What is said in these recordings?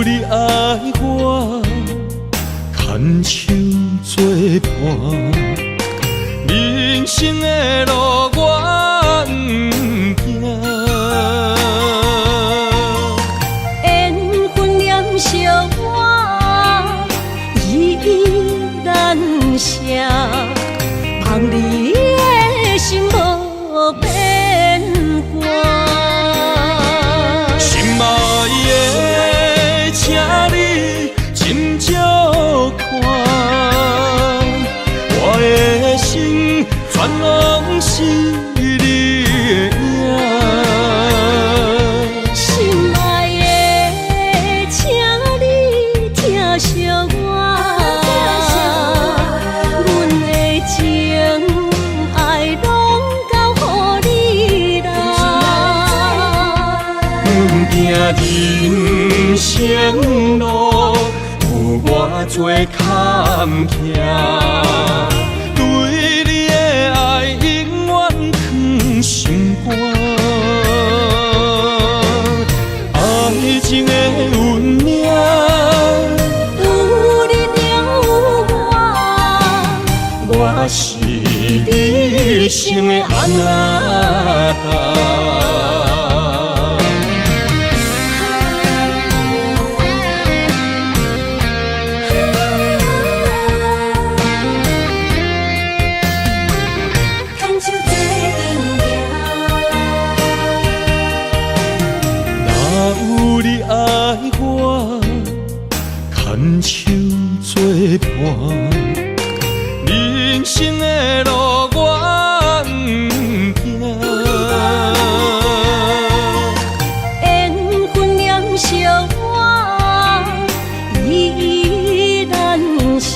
你愛我，牽手做伴，人生的路我毋驚。緣分黏惜我，依依難捨，望你的心無變卦。心愛的，請你斟酌看，我的心全攏是你的影。心愛的，請你疼惜我，阮的情愛攏交予你啦。毋驚人生路有偌濟坎坷，對你的愛永遠囥心肝。愛情的運命，有你就有我，我是你一生的阿那達。牽手做陣行。若有你愛我，牽手做伴，人生的路我毋驚。緣分黏惜我，依依難捨，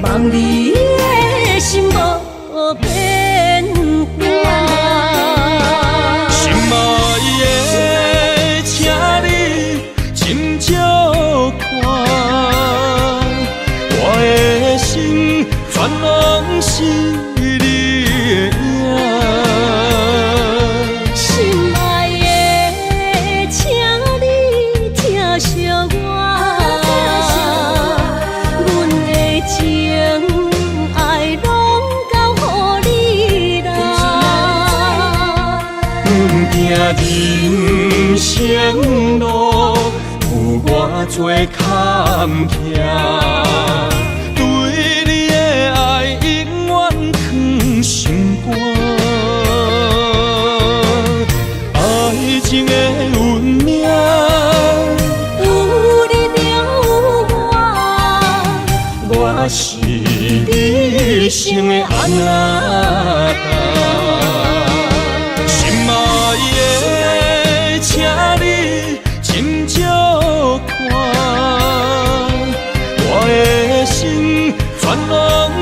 望你的心無變卦。心愛的，請你斟酌看，我的心全攏是你的影。心愛的，請你疼惜我，阮的情愛攏交予你啦。毋驚人生路有偌濟坎坷，對你的愛永遠囥心肝。愛情的運命，有你就有我，我是你一生的阿那達。心愛的，請你斟酌看，我的心全攏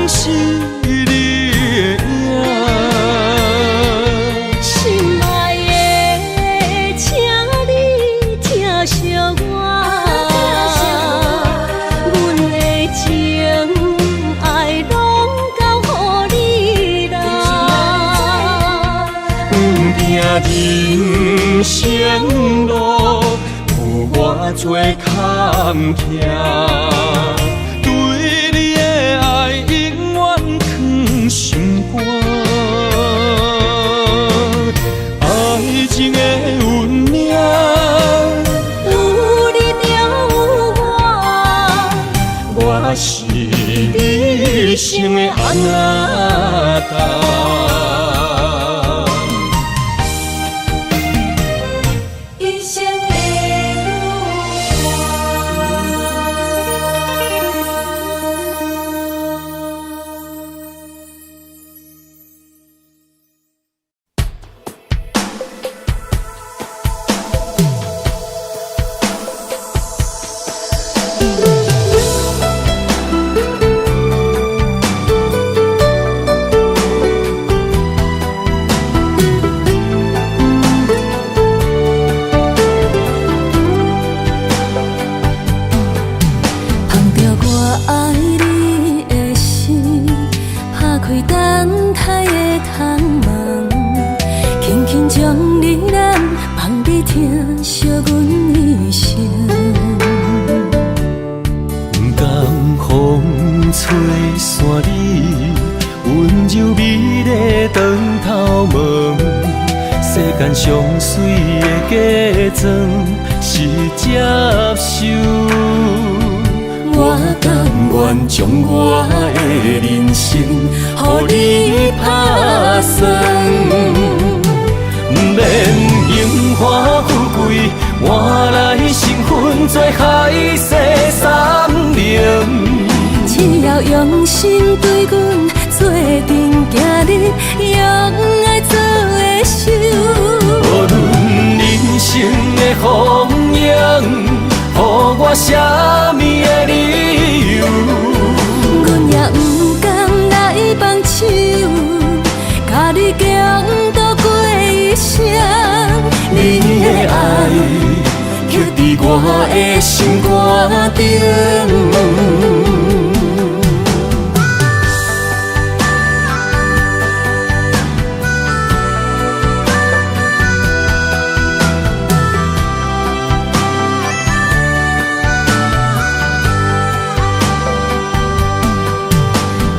是你的影。心愛的，請你疼惜我，阮的情愛攏交予你啦。毋驚人生路有偌濟坎坷，對你的愛永遠囥心肝。愛情的運命，有你就有我，我是你一生的阿那達。一生的女伴。間上媠的假裝是接受。我甘願將我的人生予你拍算，毋免榮華富貴，換來身份做海誓山盟。只要用心對阮做陣行日，用愛做的手。無論人生的風景，予我啥物的理由，阮也毋甘來放手，共你共度過一生。你的愛刻佇我的心肝頂。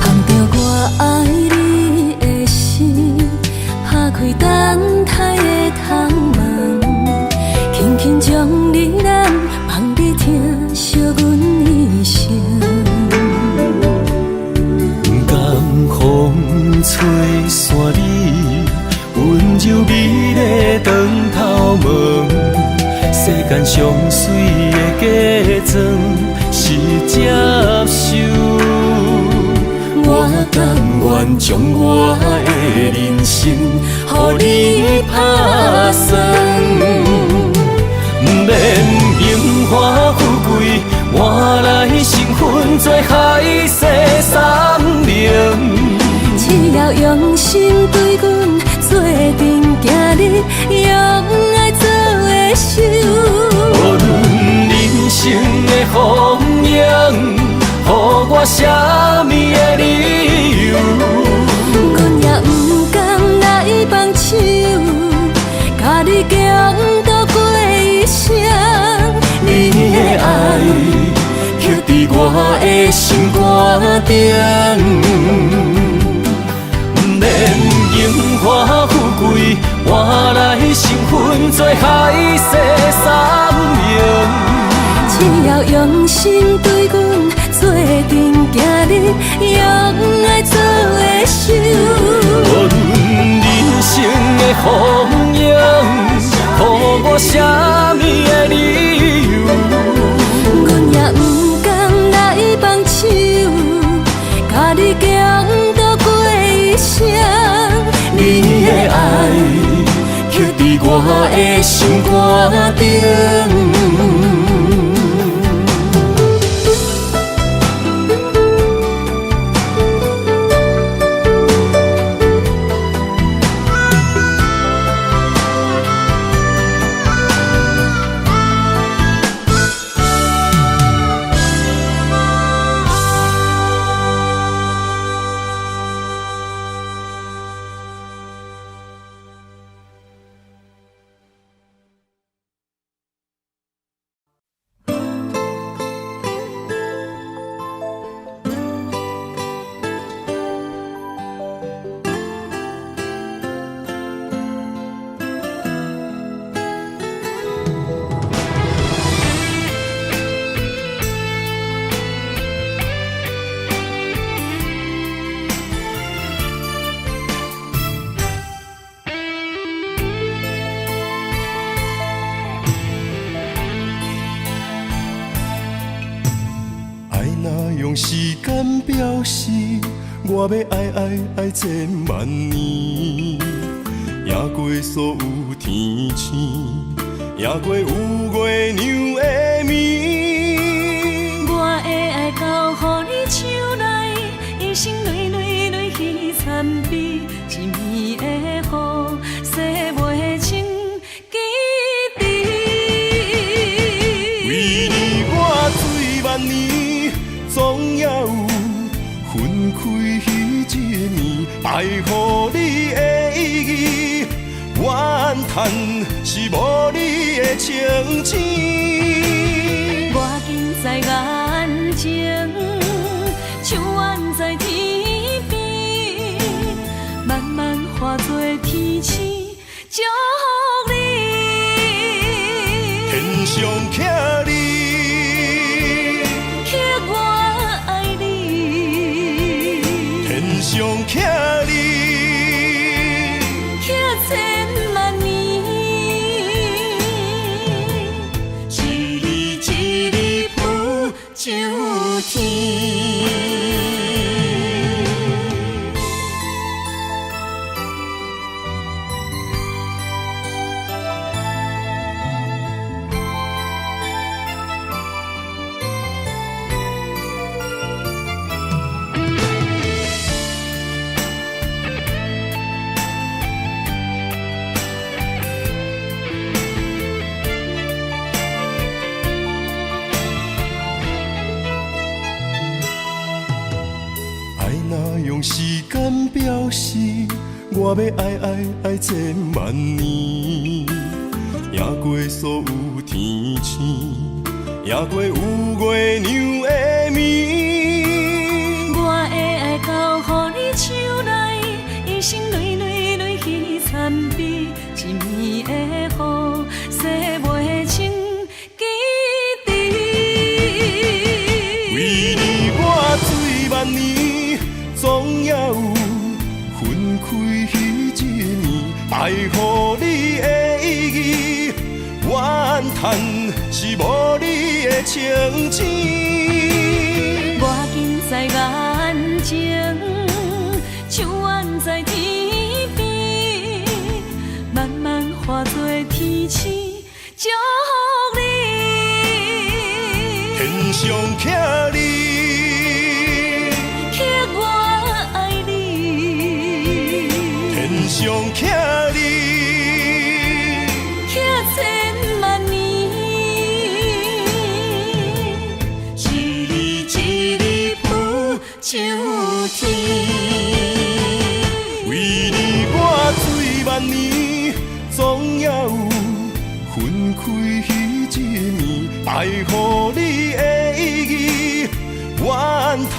捧著我愛你的心，拍開等待的窗門，輕輕將你攬，放你疼惜阮一生。不甘風吹散你溫柔美麗當頭毛，世間上媠的假裝是接受。我甘願將我的人生予你拍算，毋免榮華富貴，換來身份做海誓山盟。只要用心對阮做陣行日，用愛做的手。無論人生的風景，予我啥物的理由，阮也毋甘來放手，共你共度過一生。你的愛刻佇我的心肝頂，毋免榮華富貴，換來身份做海誓山盟。只要用心對阮做陣行日，用愛做的手。無論人生的風景，予我啥物的理由，阮也毋甘來放手，共你共度過一生。你的愛刻佇我的心肝頂。愛若用時間表示，我欲愛愛愛千萬年，贏過所有天星，贏過有月娘的暝。我的愛交予你手內，一生累累累去参比，一暝的雨，洗袂清記忆。為你我醉萬年，總也有分開彼一暝，愛予你的意義，怨嘆是無你的清醒。我近在眼前，像遠在天邊，慢慢化作天星，祝福上欠你，欠我愛你，天上欠你，欠千萬年。一字一字浮上天。愛若用時間表示，我欲愛愛愛千萬年，贏過所有天星，贏過有月娘的暝。我的愛交予你手內，一生累累累去参比，一暝的雨洗袂清记忆。為你我醉萬年，總猶有分開彼一暝，愛予你的意義，怨嘆是無你的清醒。我緊在眼前，手挽在天邊，慢慢化作天星，祝福你。天上欠你，欠我愛你，天上欠你，欠千萬年。一字一字浮上天。為你我醉萬年，總猶有分開彼一暝，愛予你的意義，怨嘆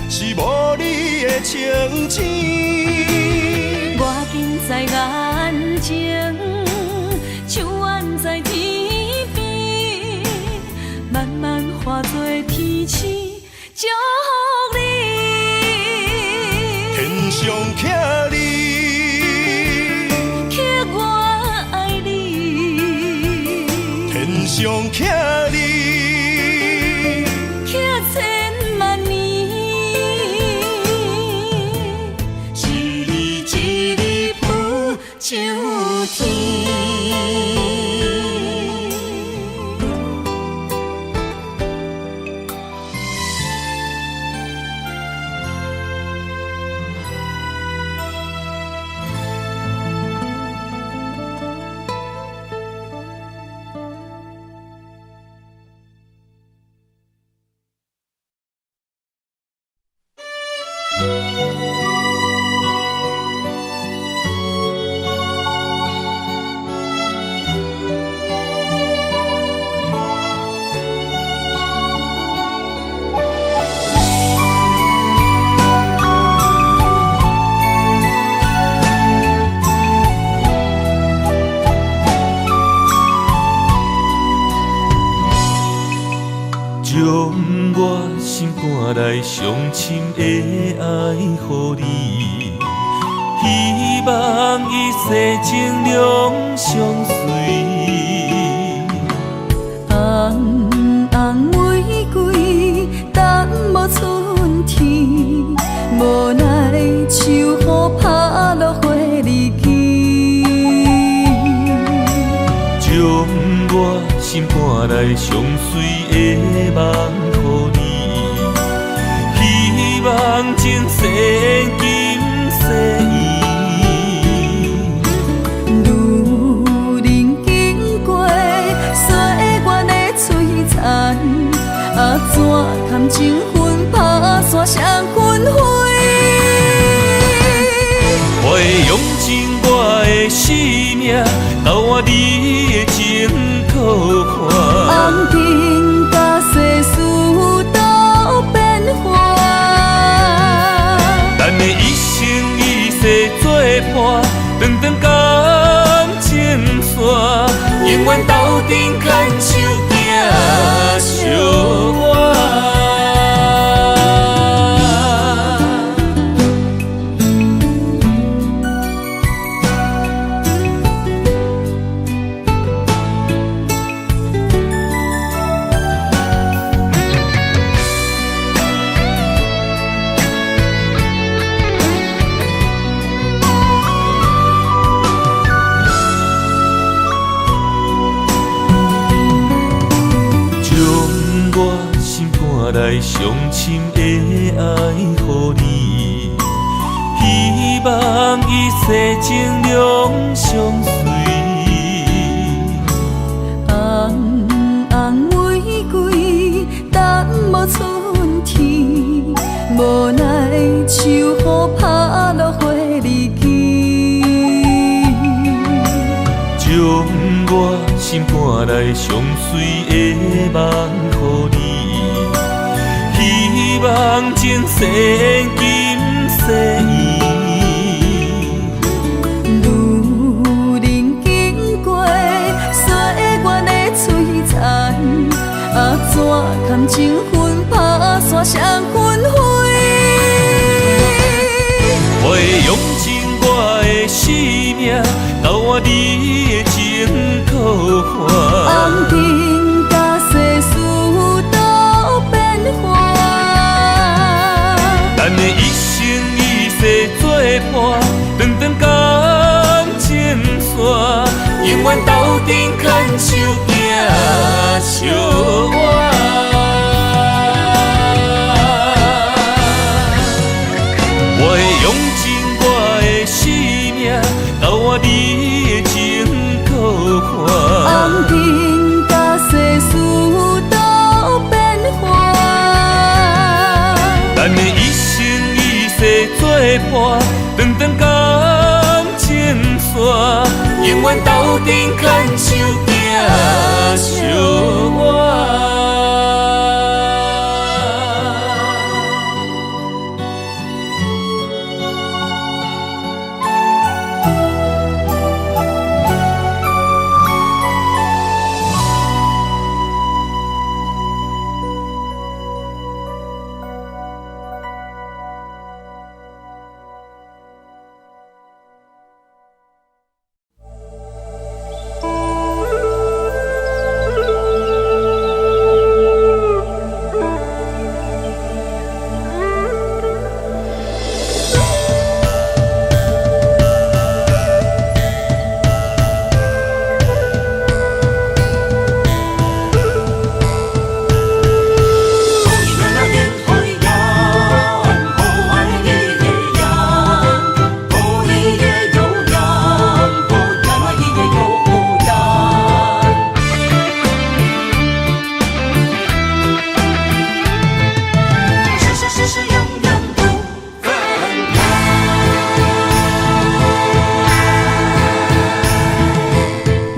是無你的清醒。我緊在眼前，手挽在天邊，慢慢化作天星，祝福你。天上欠你，欠我愛你，天上欠你，欠千萬年。一字一字浮上天。將我心肝內上深的愛予你，希望一世情兩相隨。紅紅玫瑰等無春天，無奈秋雨拍落花離枝。將我心肝內上水的夢予你，希望前世今世緣。女人經過歲月的璀璨，啊怎堪情分拍散双分飞？我會用盡我的生命，交換你的情予看。紅尘佮世事都變幻，咱的一生一世做伴，長長感情線，永遠鬥陣牽手。內上深的愛予你，希望一世情兩相隨。紅紅玫瑰等無春天，無奈秋雨拍落花離枝。將我心肝內上水的夢予你，希望前世今世緣。女人經過歲月的璀璨，啊怎堪情分拍散双分飞？我會用盡我的生命，交換你的情苦寒。紅尘佮世事都變幻，咱的一生一世做伴，長長感情線，永遠鬥陣牽手行相倚。我會用盡我的生命，交換你的情苦寒。紅塵佮世事都變幻，咱的一生一世做伴，長長感情線，永遠鬥陣牽手行相倚。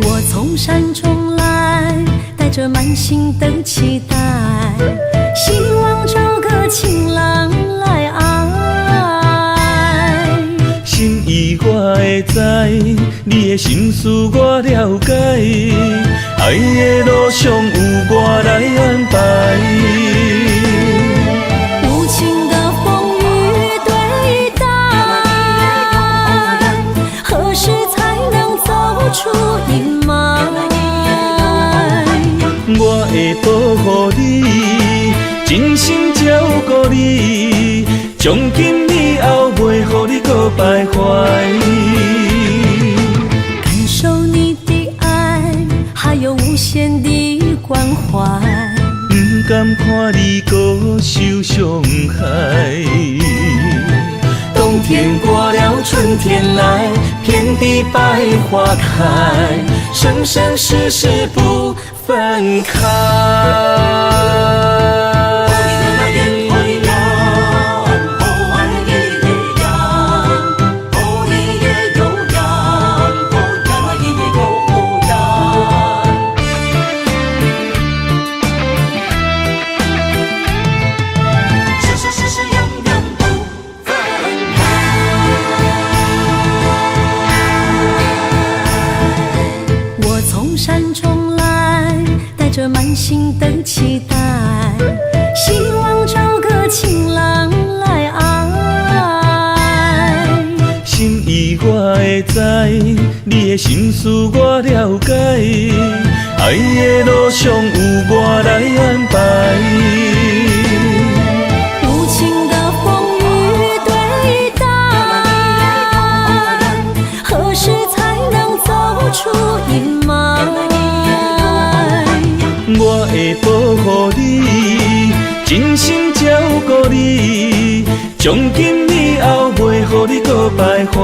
我從山中來，帶著滿心的期待，希望找個情郎來愛。心意我會知，你的心思我了解，愛的路上有我來安排。無情的風雨對待，何時才能走出陰霾？我會保護你，真心照顧你，從今以後袂予你閣徘徊。感受你的愛，還有無限的關懷。不甘看你閣受傷害。冬天過了，春天來，遍地百花開，生生世世不分開。我從山中來，帶著滿心的期待，希望找個情郎來愛。心意我會知，你的心思我了解，愛的路上有我來安排。無情的風雨對待，何時才能走出陰霾？我會保護你，真心照顧你，從今以後袂予你閣徘徊。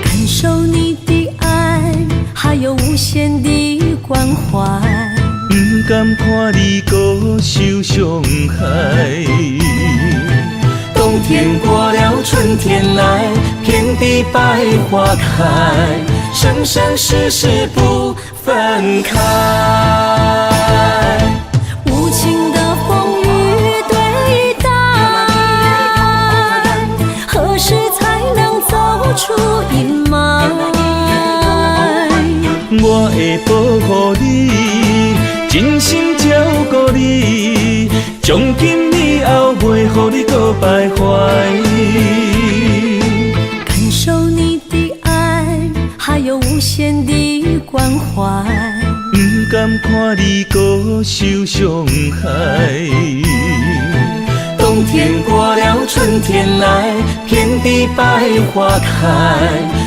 感受你的愛，還有無限的關懷。毋甘看你閣受傷害。冬天過了，春天來，遍地百花開，生生世世不分開。無情的風雨對待，何時才能走出陰霾？我會保護你，真心照顧你，從今以後袂予你閣徘徊。感受你的愛，還有無限的關懷。毋甘看你閣受傷害。冬天過了，春天來，遍地百花開，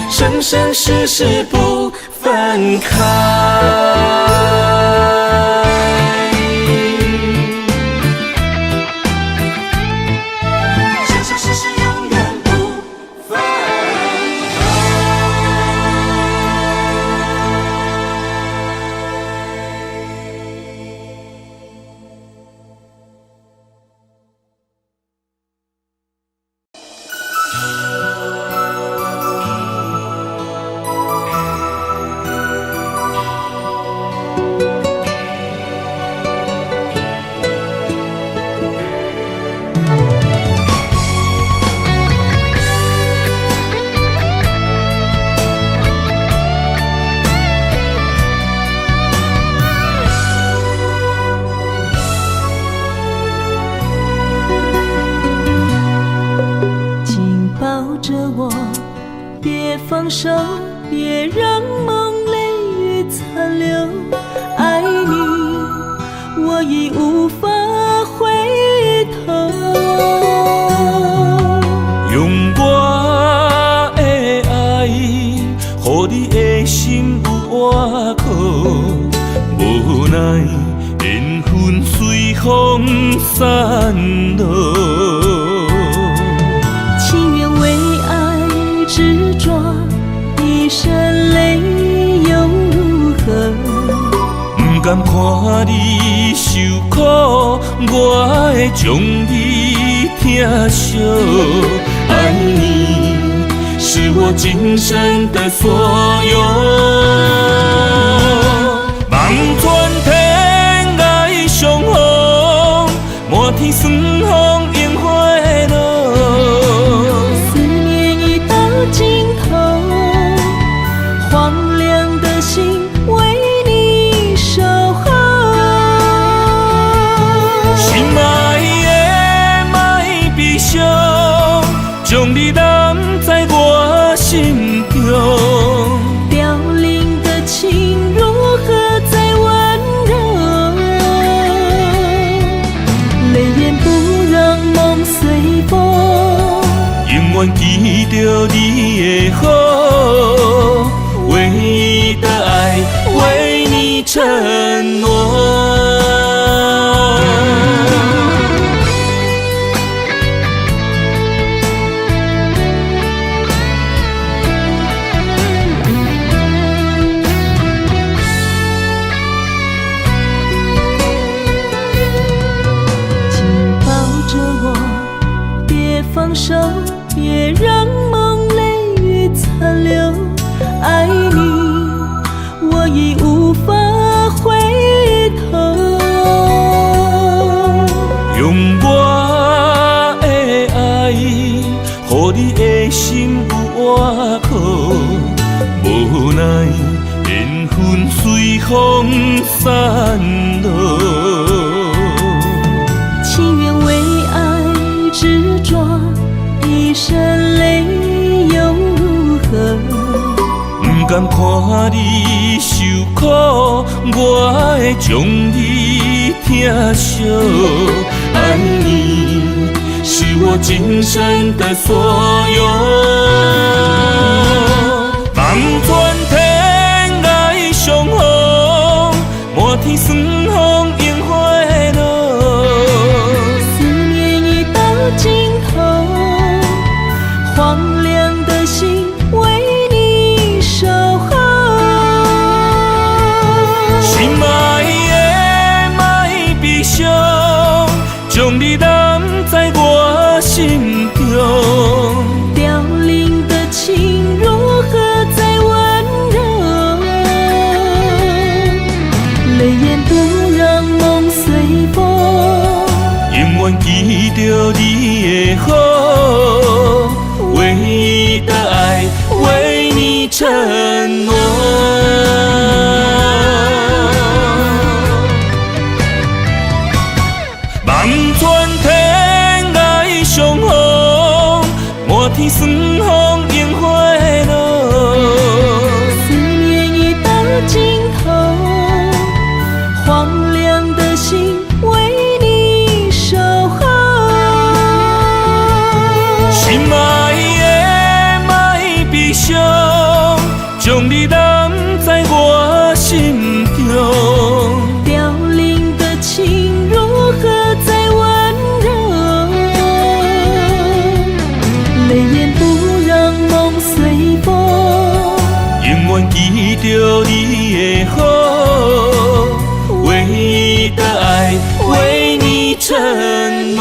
生生世世不分開。生生世世永遠不分開。緊抱著我，別放手，別讓夢淚雨殘留。愛你，我已無法回頭。用我的愛，予你的心有倚靠，無奈緣分隨風散落。情願為愛執著，一身淚又如何？毋甘看你受苦，我會將你疼惜。愛你是我今生的所有。望穿天涯相逢，滿天霜風櫻花落。思念已到盡頭，荒涼的心為你守候。心愛的莫悲傷，將你攬在我心中。凋零的情如何再溫柔？淚眼不讓夢隨風，永遠記著你的好，唯一的愛，為你承諾。緊抱著我，別放手，別讓夢淚雨殘留。愛你，我已無法回頭。用我的愛，予你的心有倚靠，無奈緣分隨風散落。情願為愛執著，一身淚又如何？毋甘看你受苦，我會將你疼惜。愛你是我今生的所有。望穿天涯相逢，滿天霜風櫻花落。凋零的情如何再溫柔？淚眼不讓夢隨風，永遠記著你的好，唯一的愛，為你承諾。望穿天涯相逢，滿天霜風櫻花落。思念已到盡頭，荒涼的心為你守候。心愛的莫悲傷，將你攬在我心中。凋零的情如何再溫柔？淚眼不讓夢隨風，永遠記著你的好，唯一的愛，為你承諾。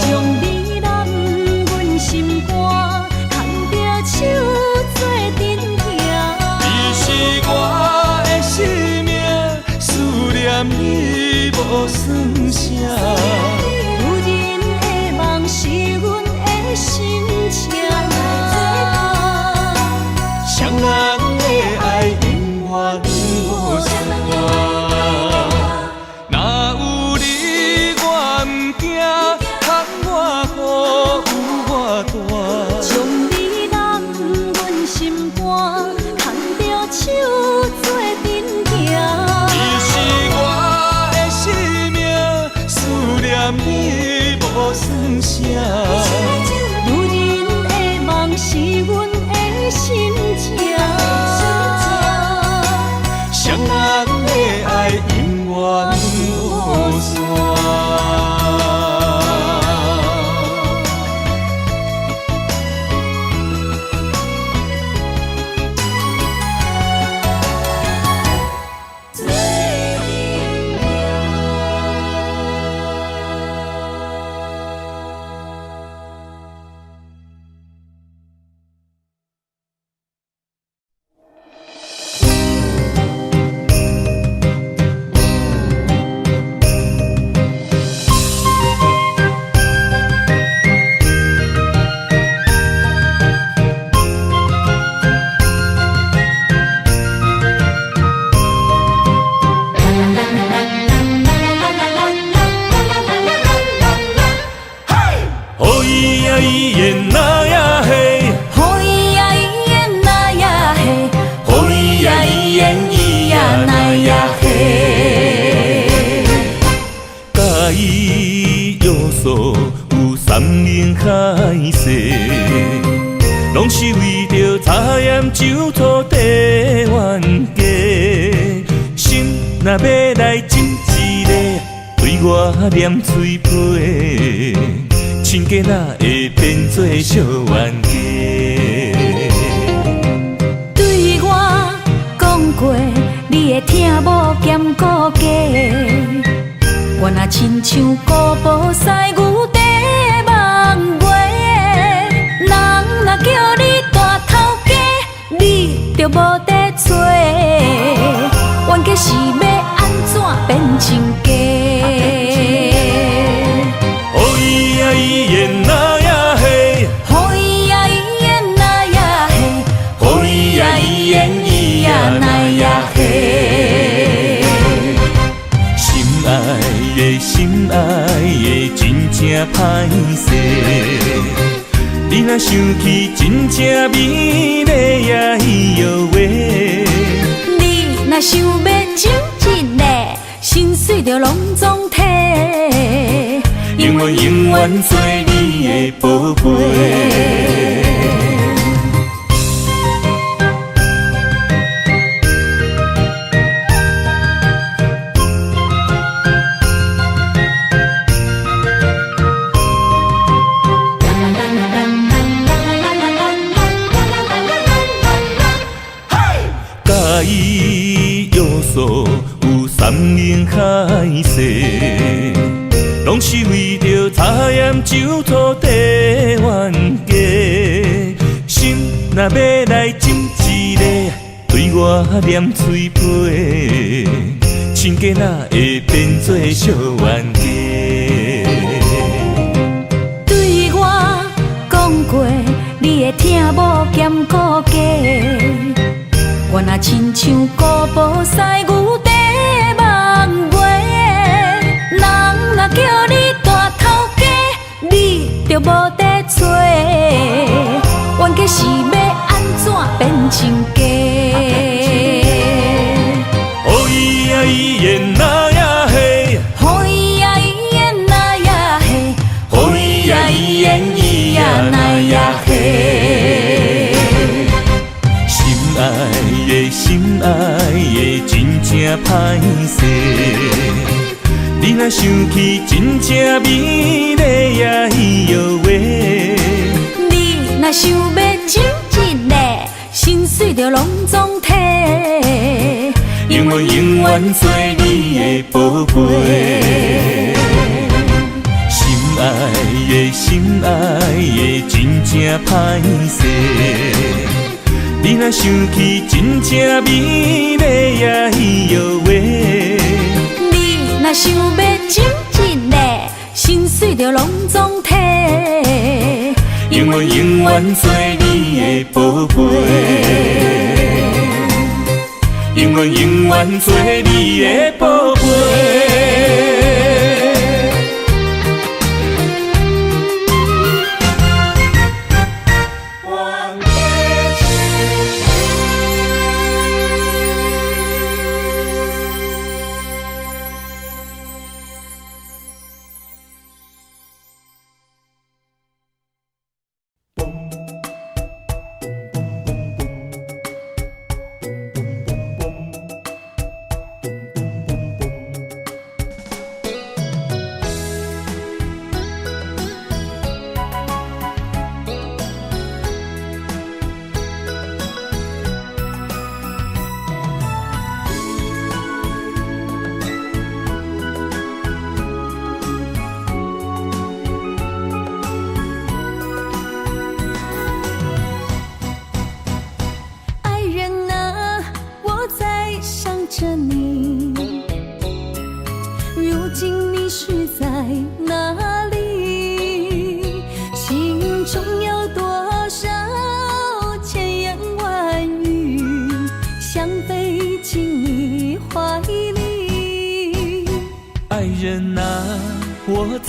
將你攬阮心肝，牽著手做陣行。嫌你無算啥。女人的夢是阮的心情。雙人的愛永遠無散。予伊呀伊耶那呀嘿，予伊呀伊耶那呀嘿，予伊呀伊耶伊呀那呀嘿。佮伊约束有山盟海誓，攏是為著查驗酒土地冤家。心若欲來斟一个，對我黏喙皮，親家哪會變做小冤家？對我講過，你的疼無兼顧家。我若親像古堡西牛佇夢話，人若叫你大頭家，你就無得揣。冤家是欲按怎變親家？予伊呀伊耶那呀嘿，予伊呀伊耶那呀嘿，予伊呀伊耶伊呀那呀嘿。心愛的心愛的，真正歹勢。你若想去真正美麗呀咿喲喂。你若想欲斟一个，薪水就攏總提。永遠永遠做你的寶貝。佮伊約束有山盟海誓，攏是為著查驗酒土地冤家。心若欲來斟一個，對我黏喙皮，親家哪會變做小冤家？對我講過，你的疼無兼顧家。我若親像古堡西牛佇夢話，人若叫你大頭家，你就無得揣。冤家是欲按怎變親家？予伊呀伊耶那呀嘿，予伊呀伊耶那呀嘿，予伊呀伊耶伊呀那呀嘿。心愛的心愛的，真正歹勢。你若想去真正美麗呀咿喲喂。你若想欲斟一个，薪水就攏總提。永遠永遠做你的寶貝。心愛的心愛的，真正歹勢。你若想去真正美麗呀咿喲喂。你若想欲斟一个，薪水就攏總提。永遠永遠做你的寶貝。永遠永遠做你的寶貝。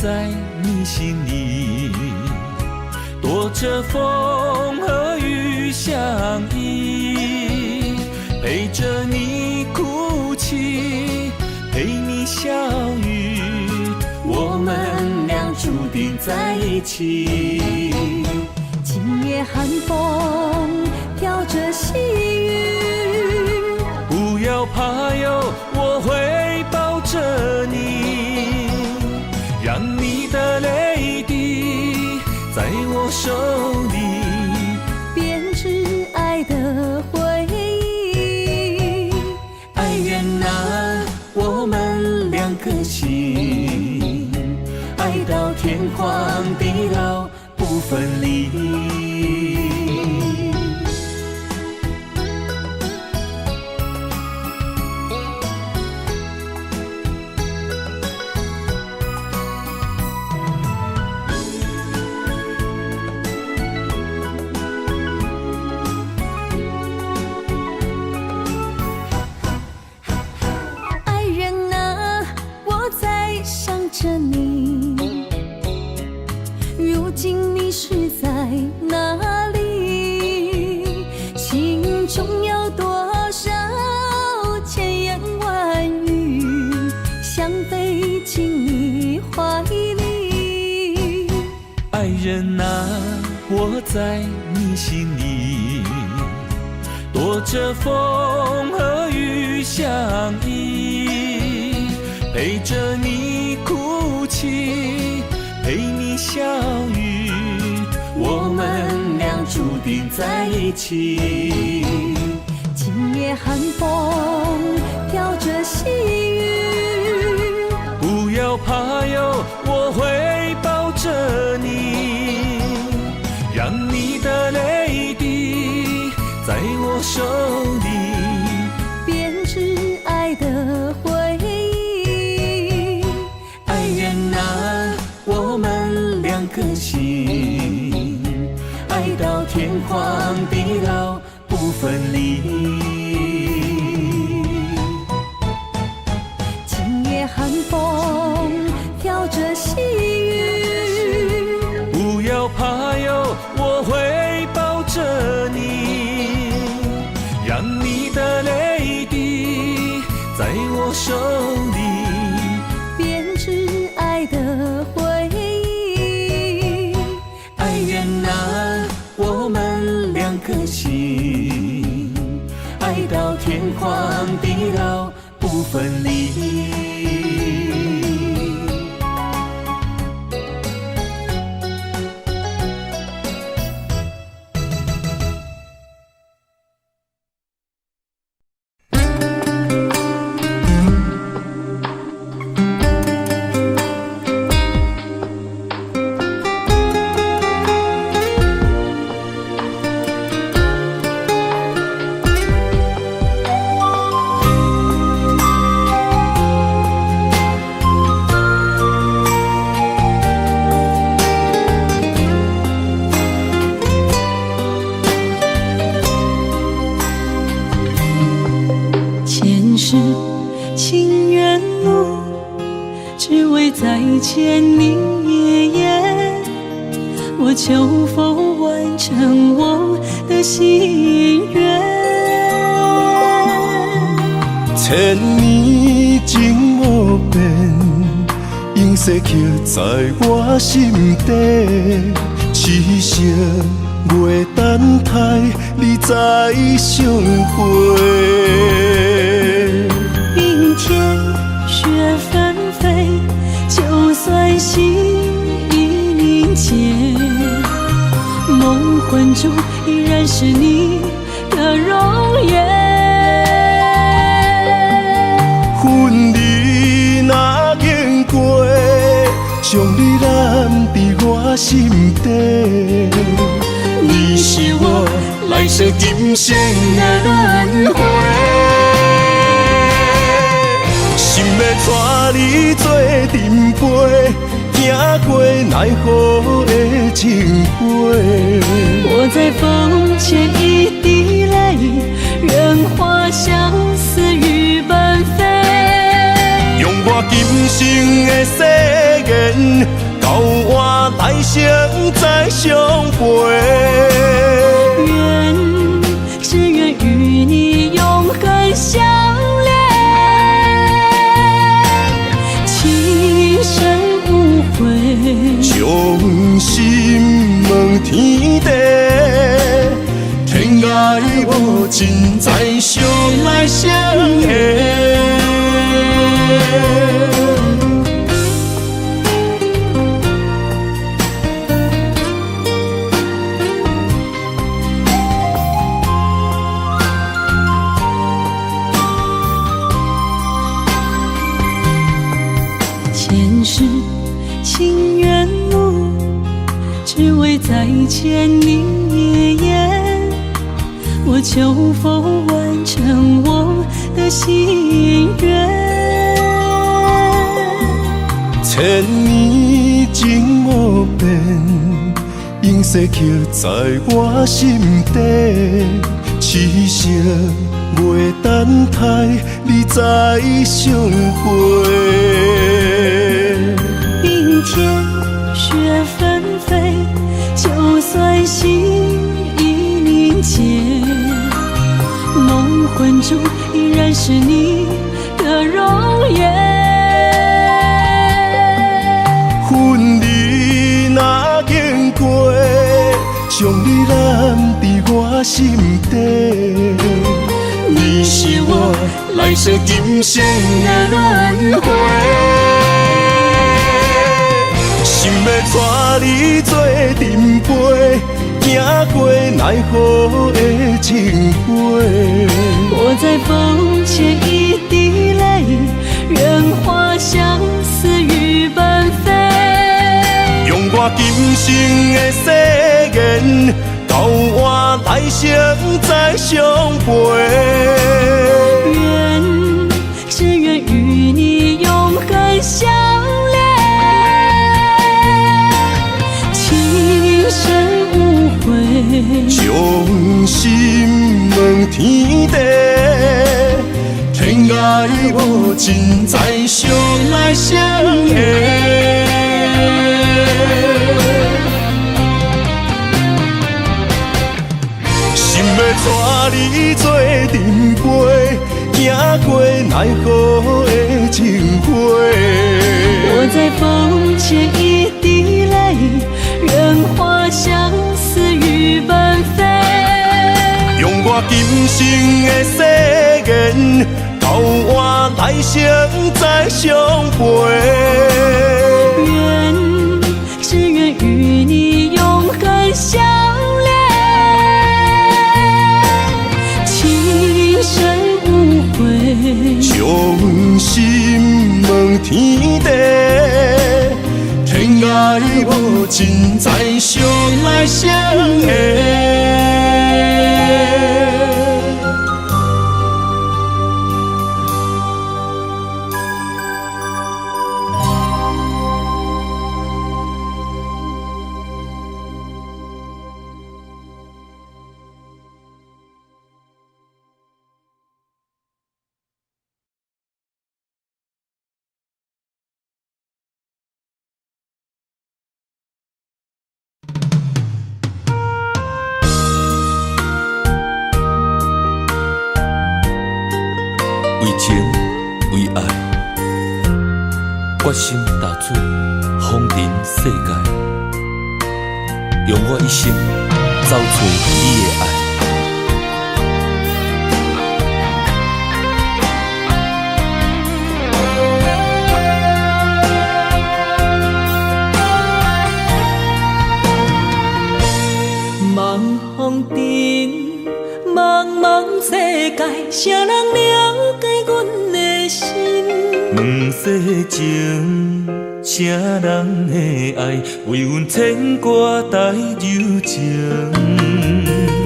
在你心裡，躲著風和雨相依，陪著你哭泣，陪你笑語，我們倆注定在一起。今夜寒風飄著細雨，不要怕喲，我會抱著你，讓你的淚滴在我手裡，編織愛的回憶。愛人啊，我們兩顆心，愛到天荒地老不分離。愛人啊，我在想著你，如今你是在哪裡？心中有多少千言萬語，想飛進你懷裡。愛人啊，我在你心裡，躲著風和雨相依，陪著你哭泣，陪你笑語，我們倆注定在一起。今夜寒風飄著細雨，不要怕喲，我會抱著你，讓你的淚滴在我手裡，編織愛的回憶。愛人啊，我們兩顆心，愛到天荒地老不分離。今夜寒風飄著細雨，不要怕喲，我會抱著你，讓你的淚滴在我手裡，編織愛的回憶。愛人啊，我們兩顆心，愛到天荒地老不分離。前世情緣路，只為再見你一眼。我求否完成我的心願？千年情無變，永世刻在我心底。痴心月等待你再相會。冰天雪紛飛，就算心已凝結，夢魂中依然是你的容顏。分離若經過，將你攬佇我心底。你是我來世今生的輪迴。心欲帶你做陣飛，行過奈何的情花。我在風前一滴淚，願化相思雨般飛。用我我今生的誓言，到换来生再相陪。愿，只愿與你永恆相戀，情深無悔。將心問天地，天涯無盡，再相來相下。前世情緣路，只為再見你一眼。我求佛完成我的心願。千年情無變，永世刻在我心底。痴心袂等待你再相會。冰天雪紛飛，就算心已凝結，夢魂中依然是你的容顏。分離若經過，將你攬佇我心底。你是我來世今生的輪迴，心欲帶你做陣陪，行過奈何的情話。我在風前一滴淚，願化相思雨般飛。用我今生的誓言，到換來生再相陪。願，只願與你永恆相戀，情深無悔。將心問天地，天涯無盡，再相來相下。心欲帶你做陣陪，行過奈何的情話。我在風前一滴淚，願化相思雨般飛。用我今生的誓言，到換來生再相陪。願，只願與你永恆相戀，情深無悔。將心問天地，天涯無盡，再相來相下。為情為愛，決心踏出風塵世界，用我一生走揣你的愛。茫風塵，茫茫世界，誰人了解阮的心？問世情，啥人的愛為阮牽掛帶柔情？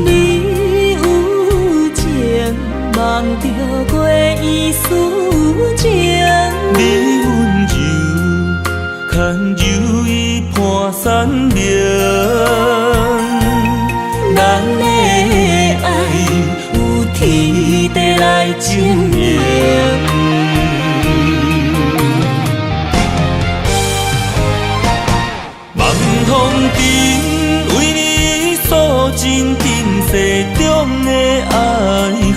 你有情，望著過意思情。你溫柔，牽柔意伴山明。咱的愛有天地來證明。风尘为你诉尽尘世中的爱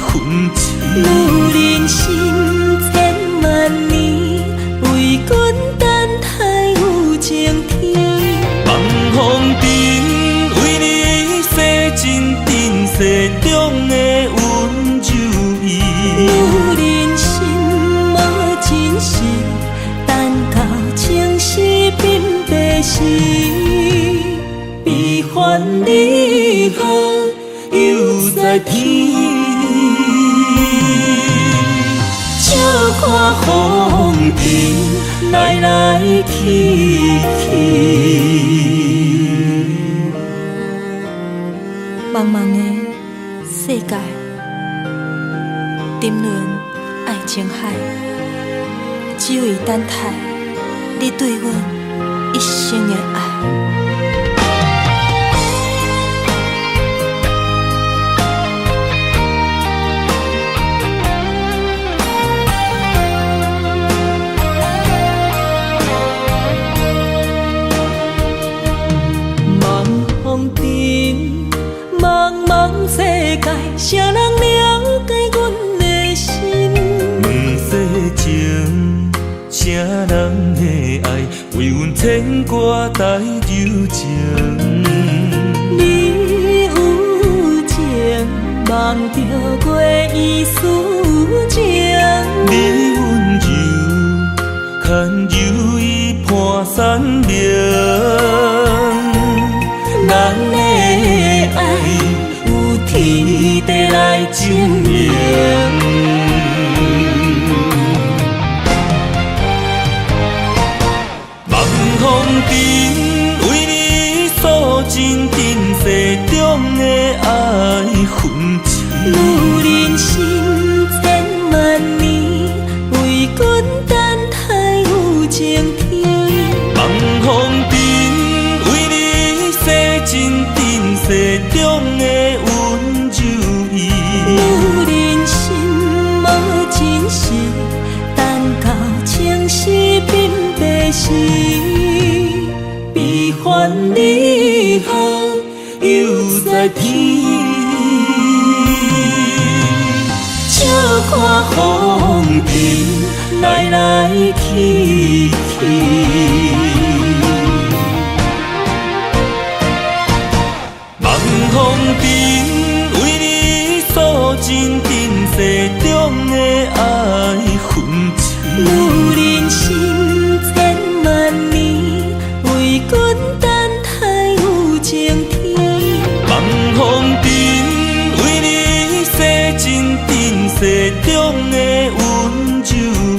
恨情。女人心千万年，为君等待有情天。望风尘为你洗尽尘世中的温柔意。女人心无真实，等到情丝变白时，悲欢离合又在天。笑看风尘来来去去。茫茫的世界，沉沦爱情海，只为等待你對阮一生的愛。望風塵，茫茫世界，誰人了解阮的心？毋說情，啥人的愛為阮牽掛帶柔情？你有情，望著過意思情。你溫柔，牽柔伊伴山明。咱的愛有天地來證明。望風塵為你訴盡塵世中的愛恨情。女人心千萬年，為君等待有情天。望風塵為你洗盡塵世中的溫柔意。女人心無真實，等到情絲變白時，悲歡離合又在天。笑看風塵來來去去。望風塵為你訴盡塵世中的愛恨情。女人心千萬年，為君等待有情天。望風塵為你洗盡塵世中的溫柔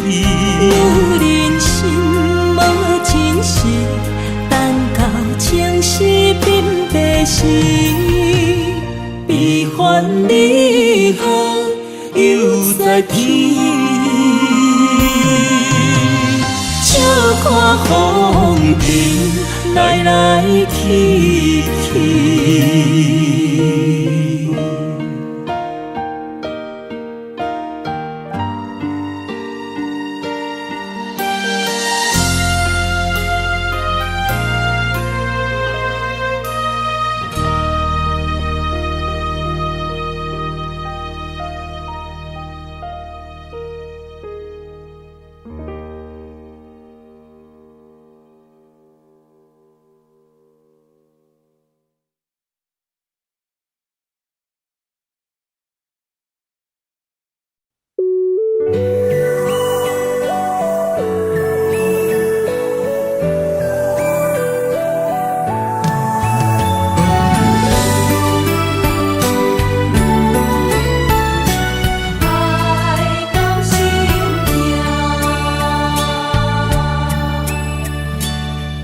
意。女人心無真實，等到情絲變白時，悲歡離合又在天。笑看風塵來來去去。愛到心痛。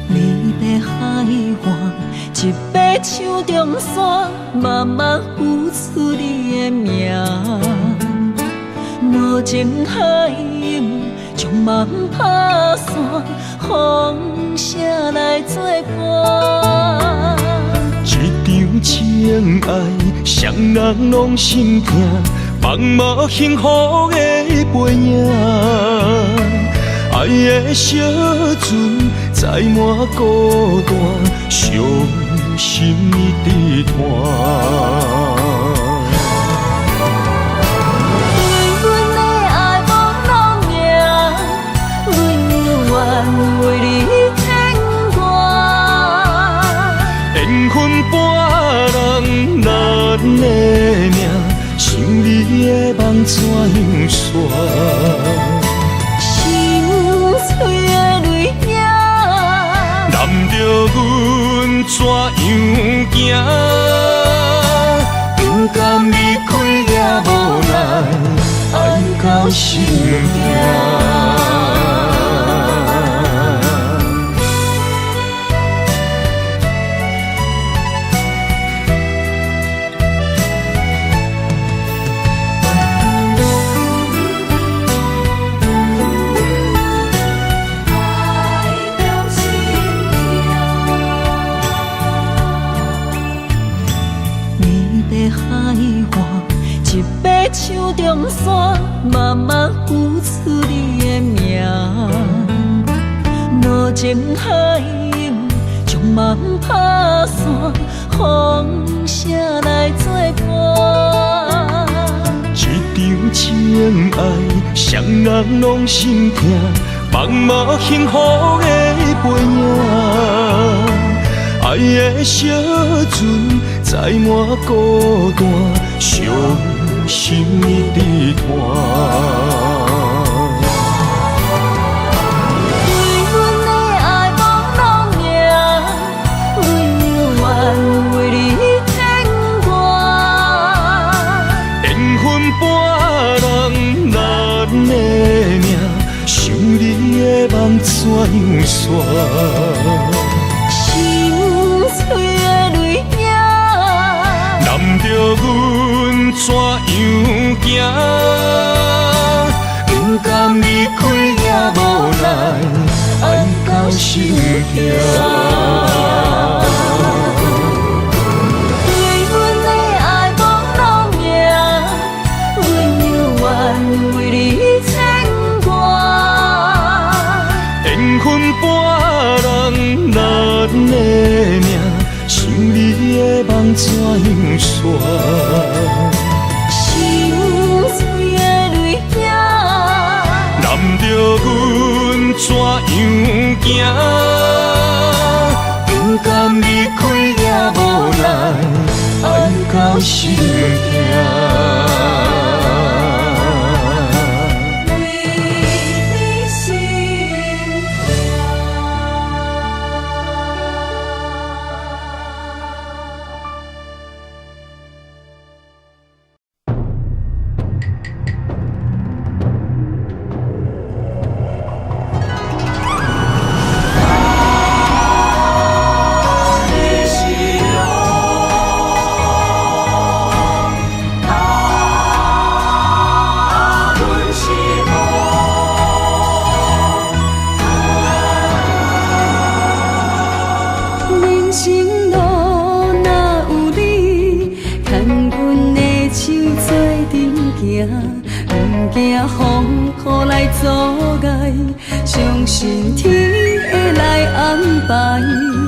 离别海岸，一爬树中山，慢慢浮出你的名。无情海涌，将梦拍散，风声来作伴。一场情爱，谁人拢心疼，放无幸福的背影。爱的小船载满孤单，傷心一直嘆。對阮的愛無路命，阮永遠為你牽掛。緣分伴人咱的命，想你的夢怎樣散？心碎的淚影，攬著阮怎樣行？不甘離開也無奈，愛到心痛。你在海岸，一爬树中山，慢慢浮出你的名。无情海涌，将梦拍散，风声来作伴。这场情爱，啥人拢心疼，梦无幸福的背影。愛的小船載滿孤單，傷心一直嘆。對阮的愛無路命，阮永遠為你牽掛。緣分伴人咱的命，想你的夢怎樣散？心碎的淚影，攬著阮怎樣行？不甘離開也無奈，愛到心痛。對阮的愛無路命，阮永遠為你牽掛。緣分伴人咱的命，想你的夢怎樣散？心碎的淚影，攬著阮怎樣行？不甘離開也無奈，愛到心痛。為你心痛。人生路若有你，牽阮的手做陣行，毋驚風雨來阻礙，相信天會來安排。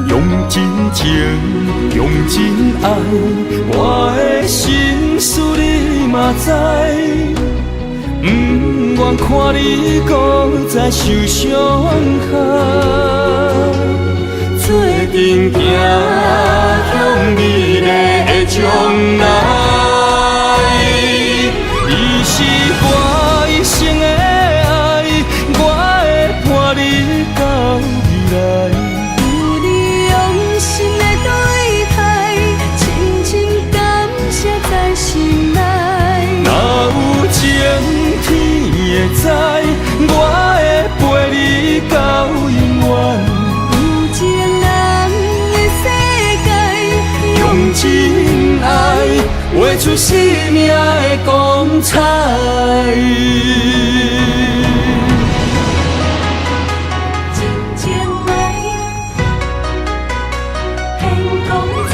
用真情，用真愛，我的心事你嘛知。不願看你閣再受傷害，做陣行向美麗的將來。你是我一生的愛，我會伴你到未來。有你用心的對待，深深感謝在心內。若有晴天會知，我會陪你到永遠。有情人的世界，用真愛畫出生命的光彩。真情來，現光彩。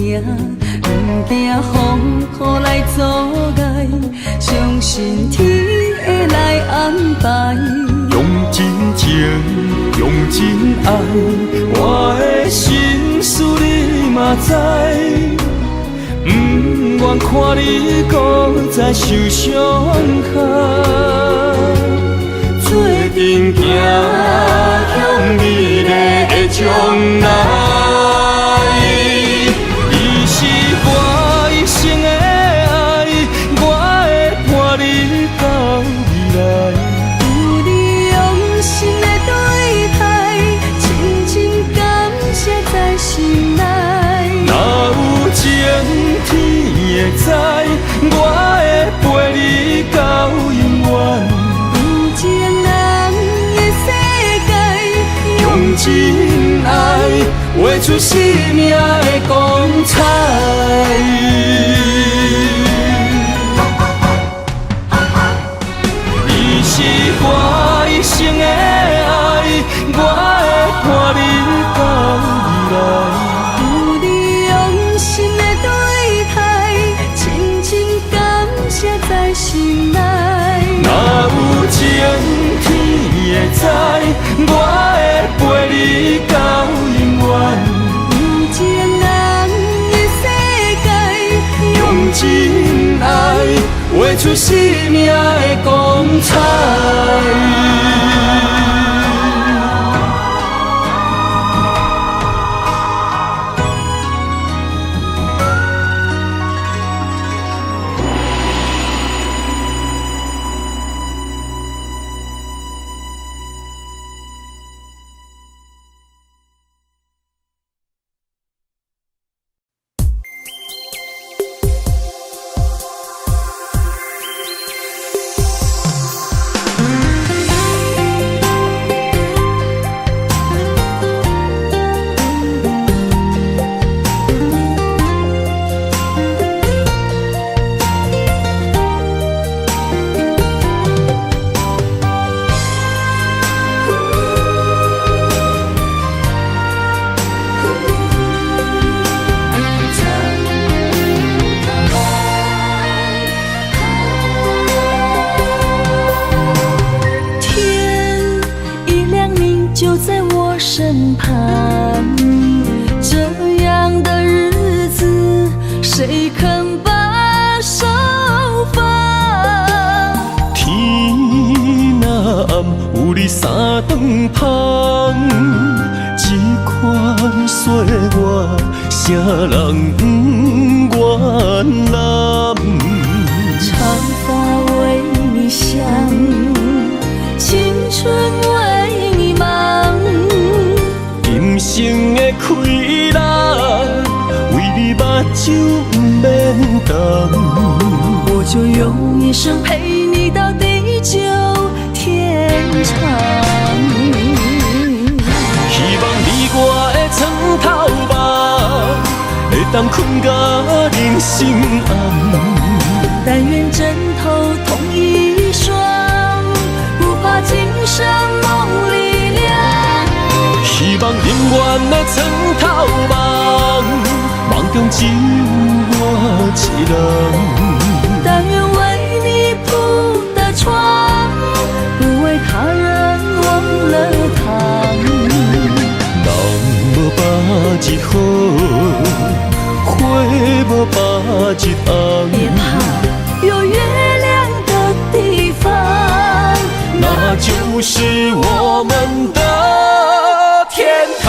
行，毋惊风雨来阻碍，相信天会来安排。用真情，用真愛，我的心事你嘛知。毋願看你閣再受傷害，做陣行向美麗的將來。你是我一生的愛，我會伴你到未來。有你用心的對待，深深感謝在心內。若有晴天會知，我會陪你到永遠。有情人的世界，用真愛畫出生命的光彩。你是我一生的愛，我會伴你到未來。有你用心的對待，深深感謝在心內。若有晴天會知，我會陪你到永遠。有情人的世界，用真愛畫出生命的光彩。天一亮，你就在我身旁。這樣的日子，誰肯把手放？天若暗，有你三頓芳，這款歲月，啥人不願攬？長髮為你想，青春為你忙。今生的氣力，為你目睭毋免瞪。我就用一生陪你到地久天長。希望你我的床頭夢，會當睏甲人生暗。但願枕頭同一雙，不怕今生夢裡涼。希望永遠的床頭夢，夢中只有我一人。但願為你鋪的床，不為他人忘了躺。人無百日好，花無百日紅。別怕，有月亮的地方，那就是我們的天堂。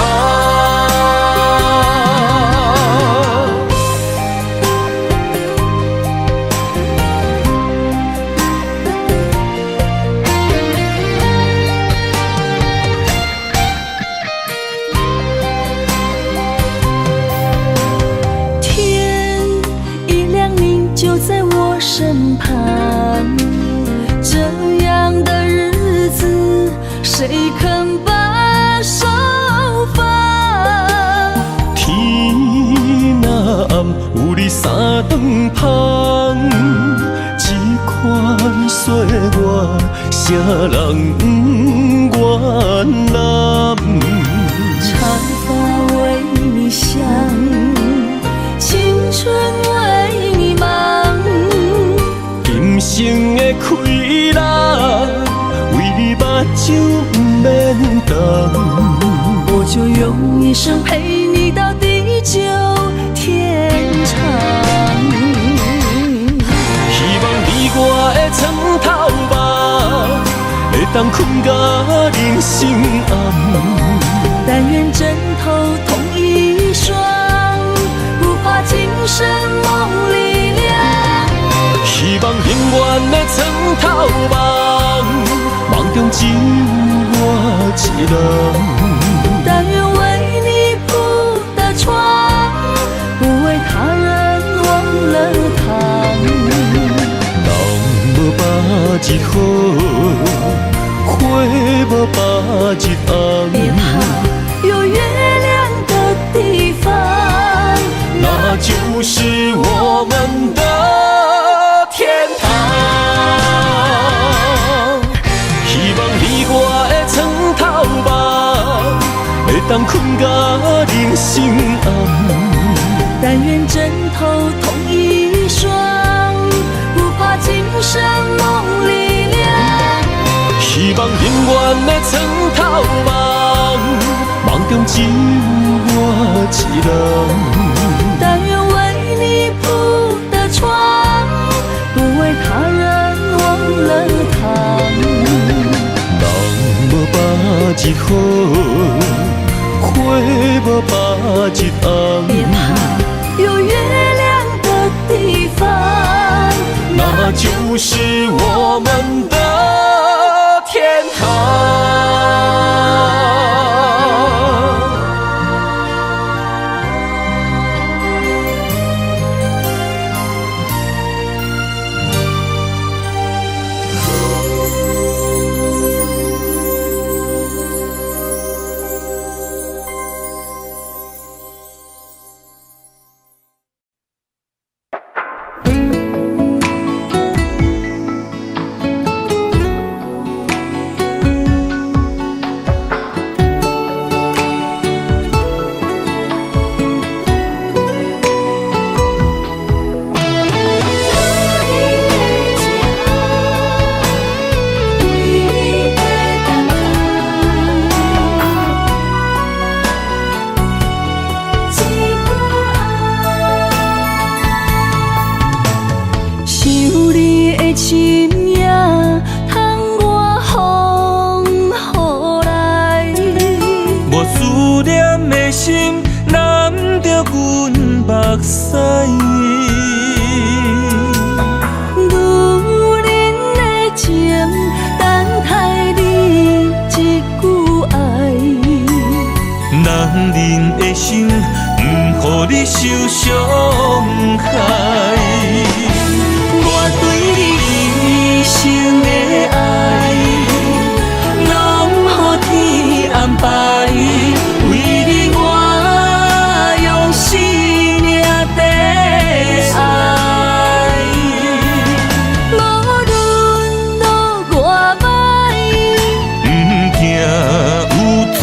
天一亮，你就在我身旁。這樣的日子，誰肯把手放？天若暗，有你三頓芳，這款歲月，啥人不願攬？長髮為你想，青生的快樂，為你目睭毋免瞪。我就用一生陪你到地久天長。希望你我的床頭夢，會當睏甲人生暗。但願枕頭同一雙，不怕今生夢裡涼。希望永遠的床頭夢，夢中只有我一人。但願為你鋪的床，不為他人忘了躺。人無百日好，花無百日紅。別怕，有月亮的地方，那就是我們的天堂。希望你我的床頭夢，會當睏甲人生暗。但願枕頭同一雙，不怕今生夢裡涼。希望永遠的床頭夢，夢中只有我一人。但願為你鋪的床，不為他人忘了躺。人無百日好，花無百日紅。別怕，有月亮的地方，那就是我們的天堂。想你的深夜，窗外風雨來。我思念的心攬著阮目屎。女人的情，等待你一句愛。男人的心，毋予你受傷害。我對你一生的愛，攏予天安排。為你我用生命綴愛。無論路偌歹，毋驚有阻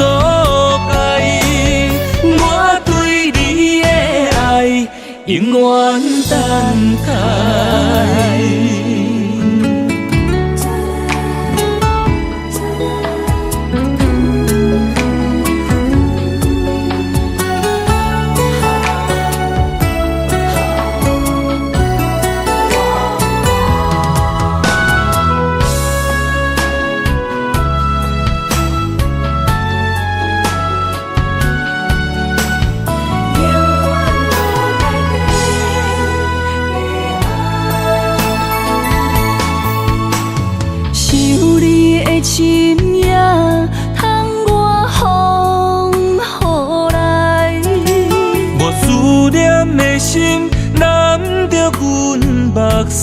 礙，我對你的愛永遠等待。想你的深夜，窗外風雨來。我思念的心攬著阮目屎。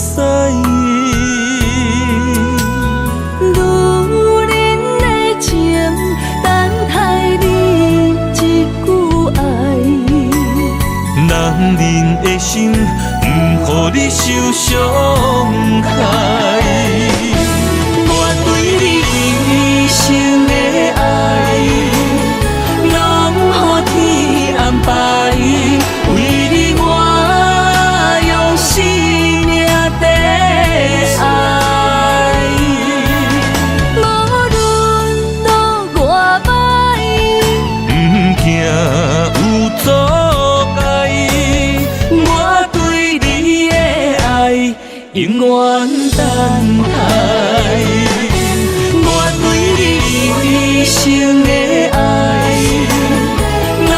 女人的情，等待你一句愛。男人的心，毋予你受傷害。我對你一生的愛，攏予天安排。為你我用生命綴愛。待。我對你一生的愛，攏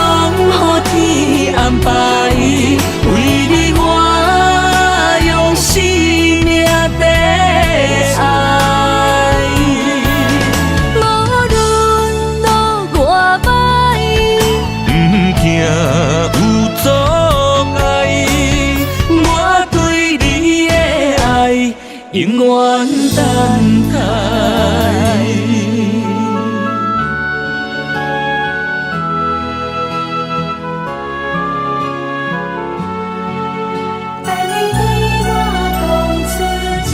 予天安排。為你我用生命綴愛。無論路偌歹，毋驚有阻礙，我對你的愛永遠等待。等你對我講出這句。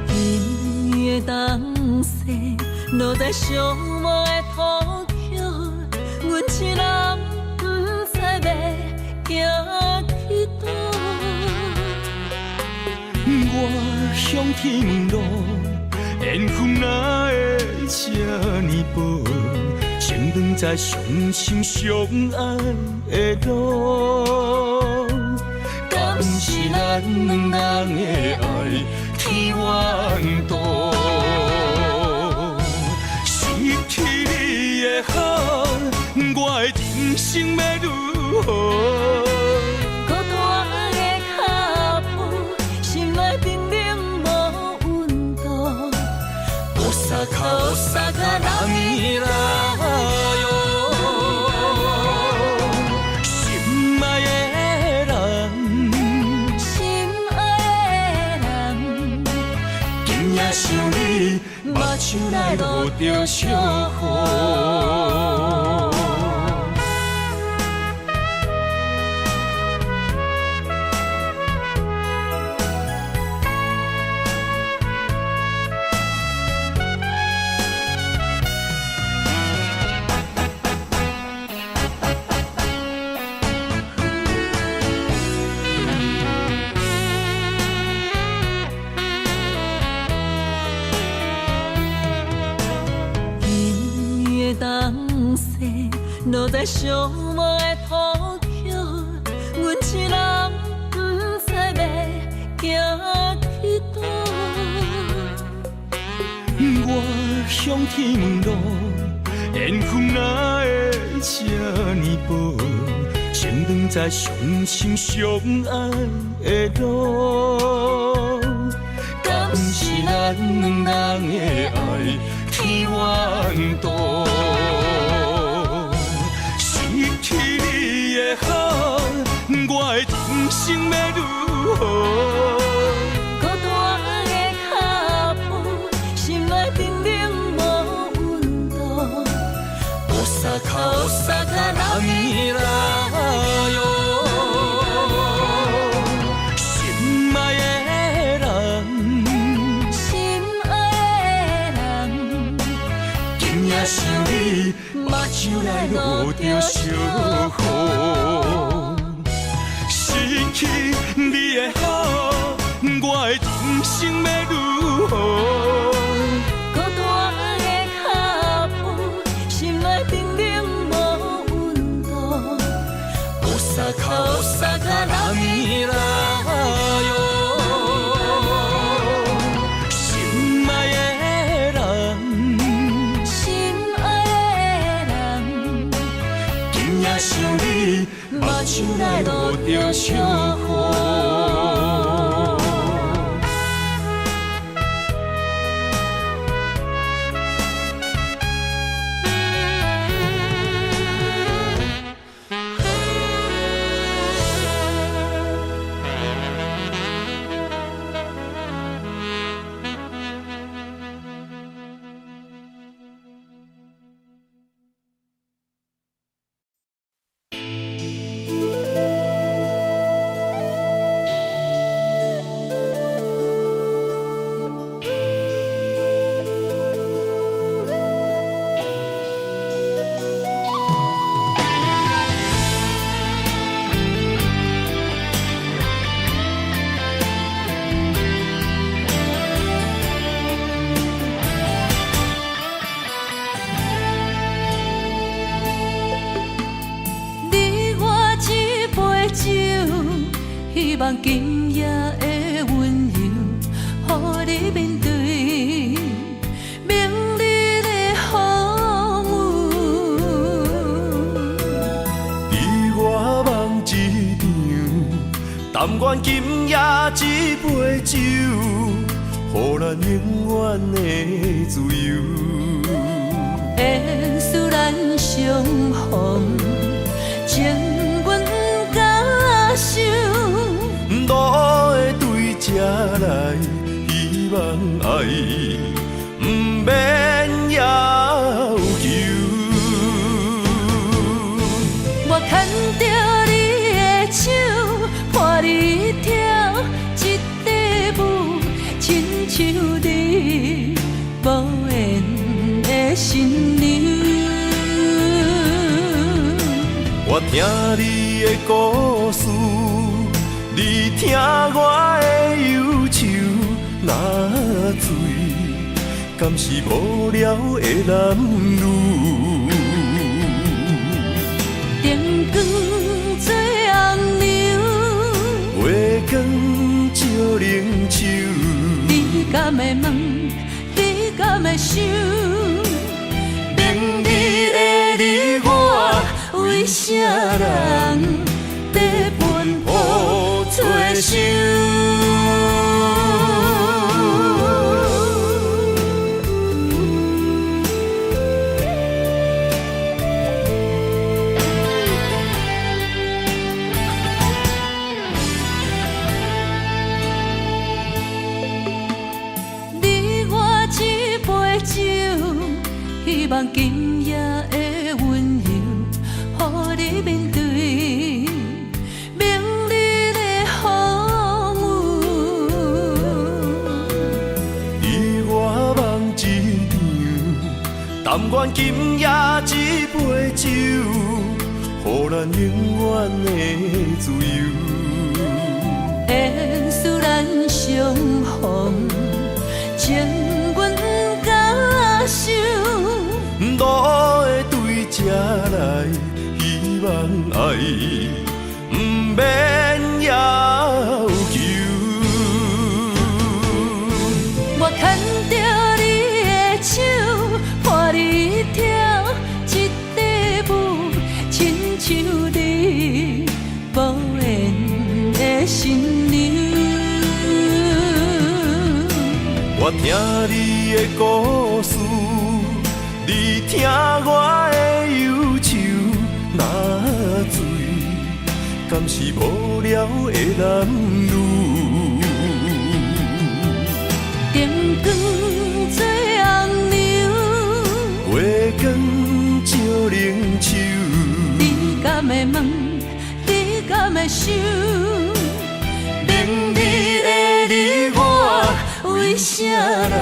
阴雨的东西，落在寂寞的土桥，阮一人不知欲行去佗。我向天问路，缘分哪会这呢薄？情长在相心相爱的路，敢是咱兩人的愛天怨妒？失去你的好，我的人生欲如何？孤單的腳步，心內冰冷無溫度。大阪，大阪，人來喲，心愛的人，心愛的人，今夜想你，目睭內落著小雨。阴雨的东西，落在寂寞的土桥，阮一人不知欲行去佗。我向天問路，緣分哪會這呢薄？情長在相心相愛的路，敢是咱兩人的愛天怨妒？失去你的好，我的人生欲如何？孤單的腳步，心內冰冷無溫度。大阪，大阪，人來喲，心愛的人，心愛的人，今夜想你，目睭內落著小雨。失去你的好，我的人生欲如何？孤單的腳步，心內冰冷無溫度。大阪，大阪，人來喲，心愛的人，心愛的人，今夜想你，目睭內落著小雨。望今夜的溫柔，予你面對明日的風雨。你我夢一場，但願今夜這杯酒，予咱永遠的自由。緣使咱相逢，情阮敢想？路會對這來，希望愛毋免要求。我牽著你的手，伴你跳這塊舞，親像你無緣的新娘。我聽你的故事，你聽我的憂愁，若醉，敢是無聊的男女？燈光做紅娘，月光照冷手，你敢會問？你敢會想？明日的你我，為啥人在奔波找想？你我這杯酒，希望今夜的溫柔，予你面對明日的風雨。你我夢一場，但願今夜這杯酒，予咱永遠的自由。緣使咱相逢，情阮敢想？路會對這來，希望愛毋免要求。我牽著你的手，伴你跳這塊舞，親像你無緣的新娘。我聽你的故事，你聽我的憂愁，若醉，敢是無聊的男女？燈光做紅娘，月光照冷手，你敢會問？你敢會想？明日的你我，為啥人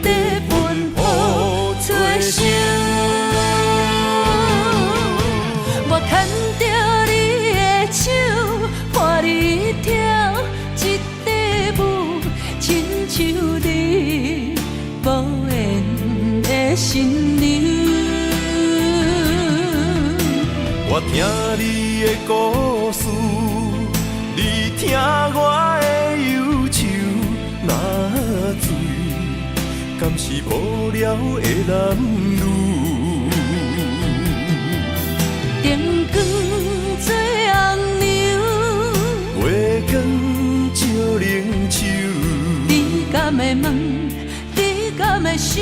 在奔波找想？我牽著你的手，伴你跳這塊舞，親像你無緣的新娘。我聽你的故事，你聽我的憂愁，若醉，敢是無聊的男女？燈光做紅娘，月光照冷手，你敢會問？你敢會想？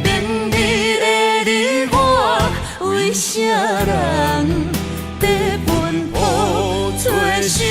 明日的你我，為啥人在奔波找想？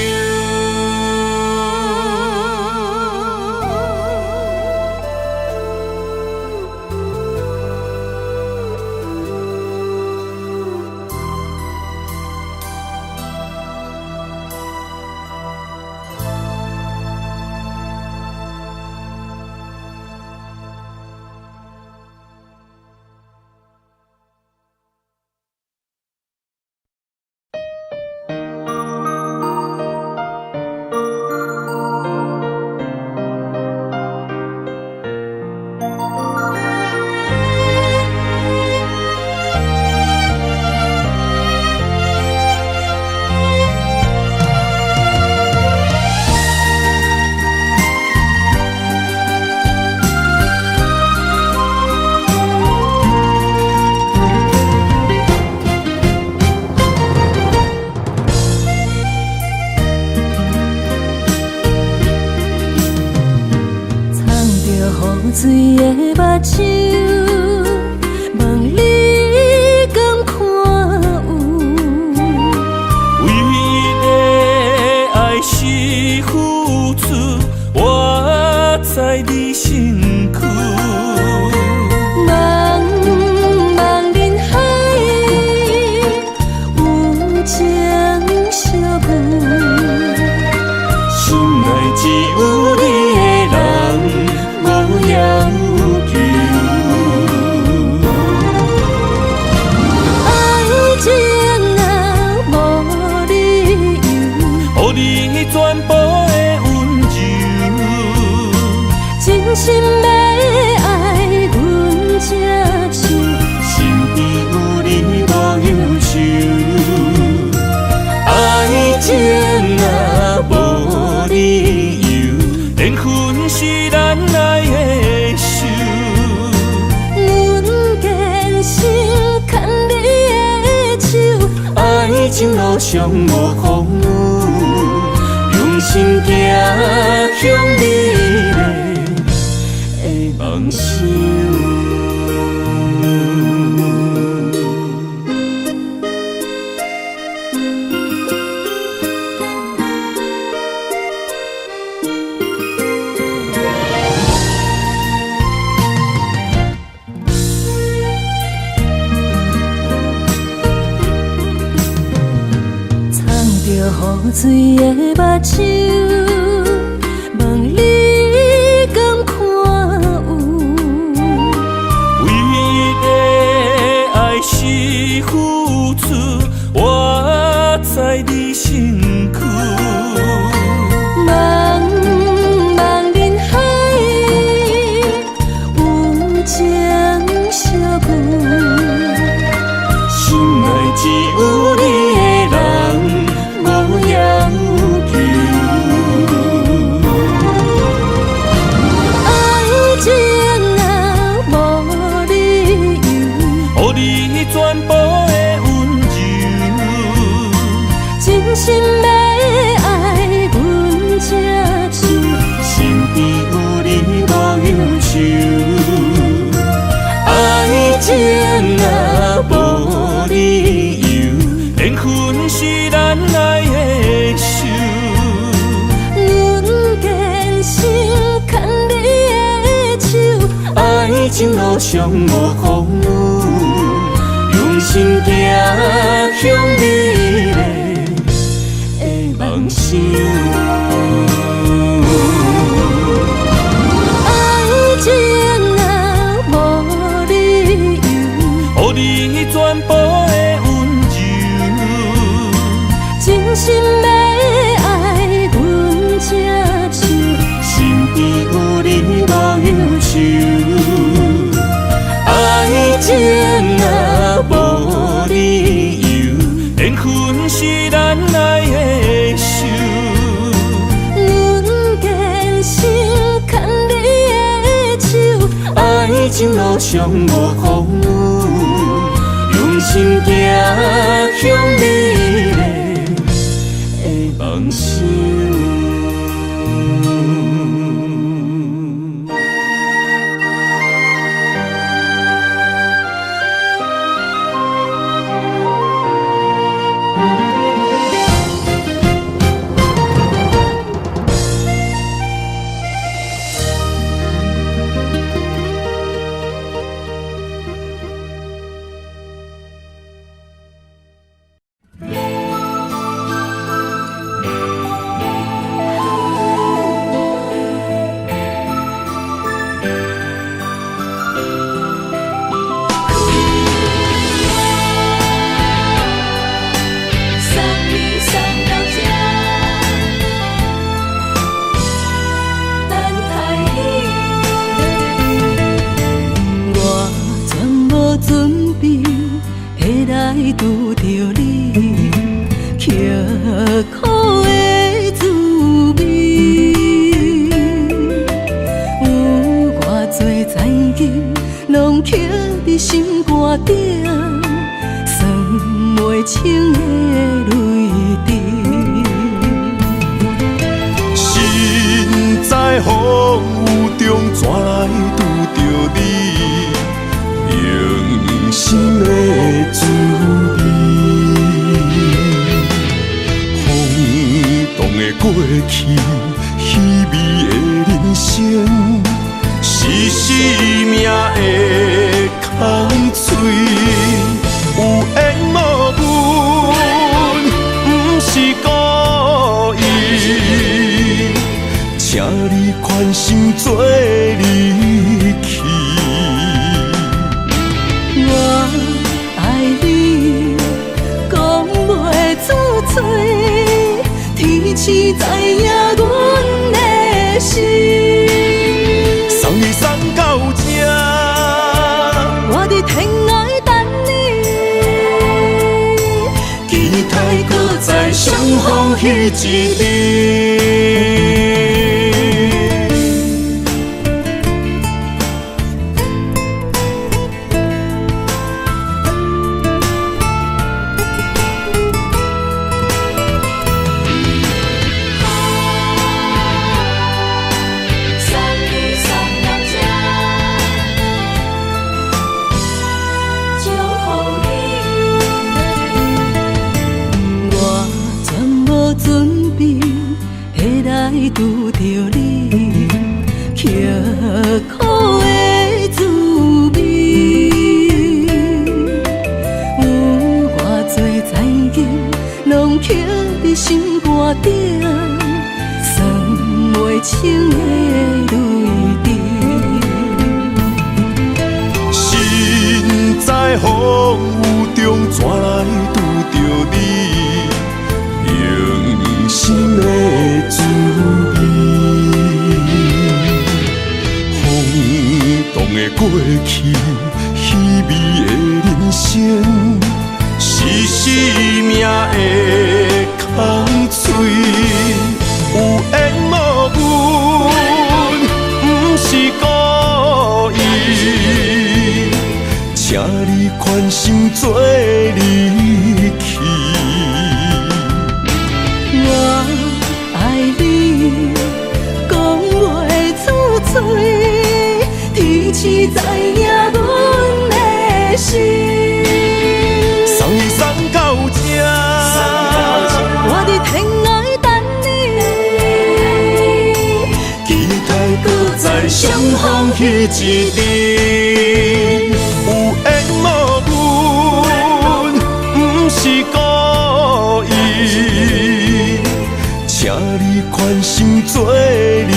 水的目睭，问你敢看有？唯一的爱是付出，我在你身躯。茫茫人海，有情相遇。心內只有你的人，無要求。愛情啊，無理由，予你全部的溫柔。真心欲愛，阮才受。身邊有你無憂愁。愛情啊，無理由，緣分是咱愛的仇。阮堅心牽你的手，愛情路上無風雨，用心行向美麗的夢想。藏著雨水的目睭，問你敢看有？唯一的愛是付出，我在你身軀。茫茫人海，有情相遇。心內只有你的人，無要求。愛情啊，無理由，予你全部的溫柔。真心欲愛，阮才受。身邊有你無憂愁。愛情啊，無理由，緣分是咱愛的仇。阮堅心牽你的手，愛情路上無風雨，用心行向美麗的夢想。愛情啊，無理由，予你全部的溫柔。真心欲愛，阮才受。身邊有你無憂愁。愛情啊，無理由，緣分是咱愛的仇。阮堅心牽你的手，愛情路上無風雨，用心行向美麗的夢想。送你送到這，等待你。我全無準備會來拄著你，刻苦的滋味，有偌濟殘金攏刻佇心肝頂，算袂清的淚滴。身在風雨中，怎來拄相逢彼一日。送你送到這，祝福你。我全無準備會來拄著你，刻苦的滋味，有偌濟災劫攏刻佇心肝頂，算袂清的淚滴。身在風雨中，怎來拄著你？用心的滋味，風動的過去，稀微的人生，是生命的空喙。有緣無分，毋是故意。請你寬心做離去。我愛你，講袂出嘴，天時知影阮的心。送你送到這，我佇天涯等你，期待閣再相逢彼一日。有緣無分，毋是故意，請你寬心做離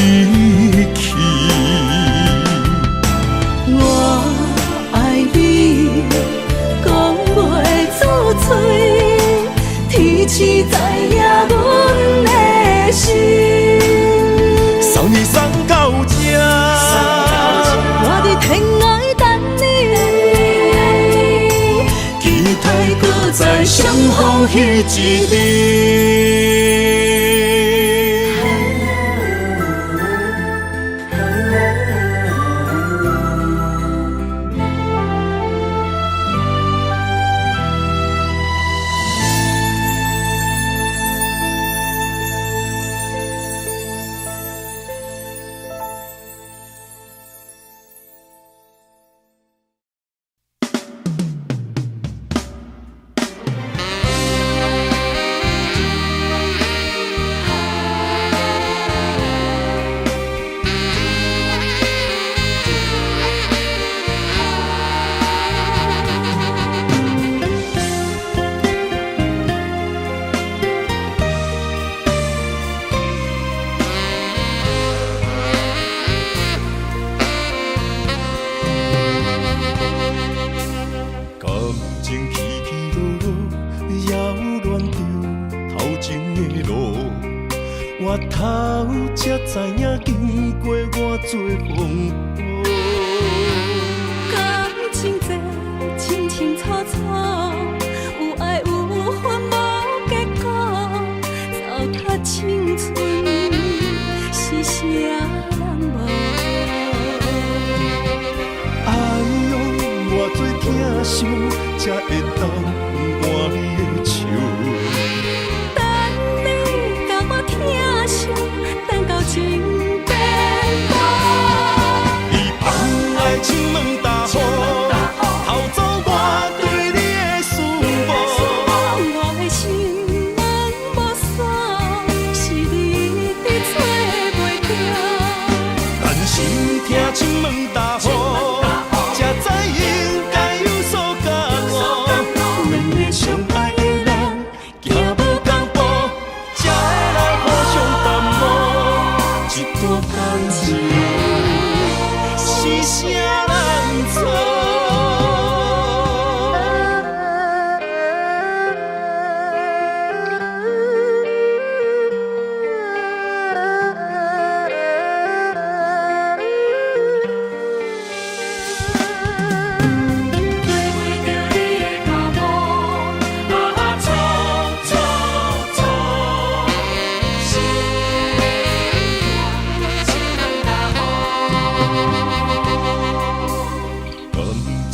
去。我愛你，講袂出嘴，天時知影阮的心。送你送到這，我佇天涯等你，期待閣再相逢彼一日。感情起起落落，擾亂著頭前的路。回頭才知影經過偌濟風雨。感情這清清楚楚，有愛有恨無結果，糟蹋青春是啥人無？哎喲，偌濟疼惜，才會當換你的笑。等你共我疼惜，等到情變薄。你放愛情門大雨，偷走我對你的思慕。我的心門無鎖，是你一直揣袂著。但是聽親門大雨，才知應該有所覺悟。兩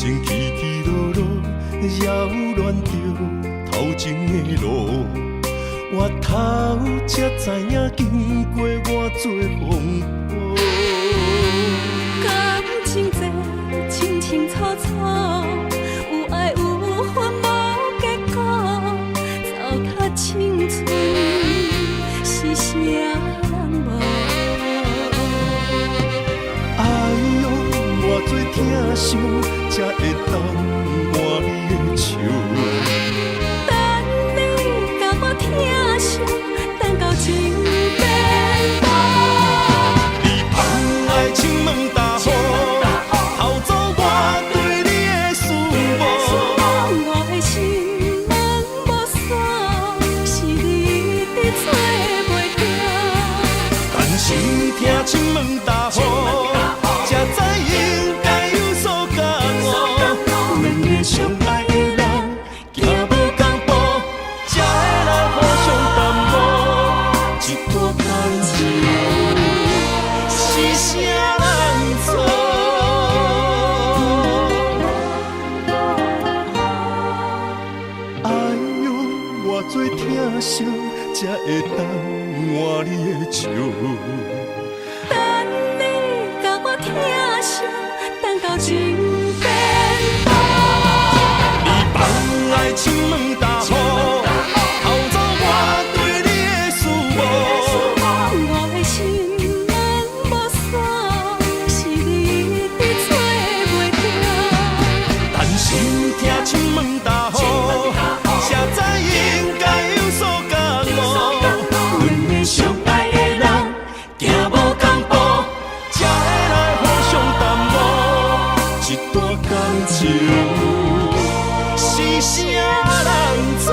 情起起落落，擾亂著頭前的路。回頭才知影經過偌濟風波。感情這清清楚楚，有愛有恨無結果，糟蹋青春是啥人無？哎喲，偌濟疼惜，才會當換你的笑。等你共我疼惜，等到情變薄。你放愛親問大雨，偷走我對你的思慕。我的心門無鎖，是你一直揣袂著。但心疼親問大雨，才知應該有所覺悟。兩个相愛的人，行無仝步，才會來互相耽誤。這段感情是啥人錯？哎喲，偌濟疼惜，才會當換你的笑。等你共我疼惜，等到情變薄。你放愛親問大雨，偷走我對你的思慕。我的心門無鎖，是你一直揣袂著。但心疼親問大雨，才知應該有所覺悟。兩个相愛的人，行無仝步，才會來互相耽誤。這段感情是啥人錯？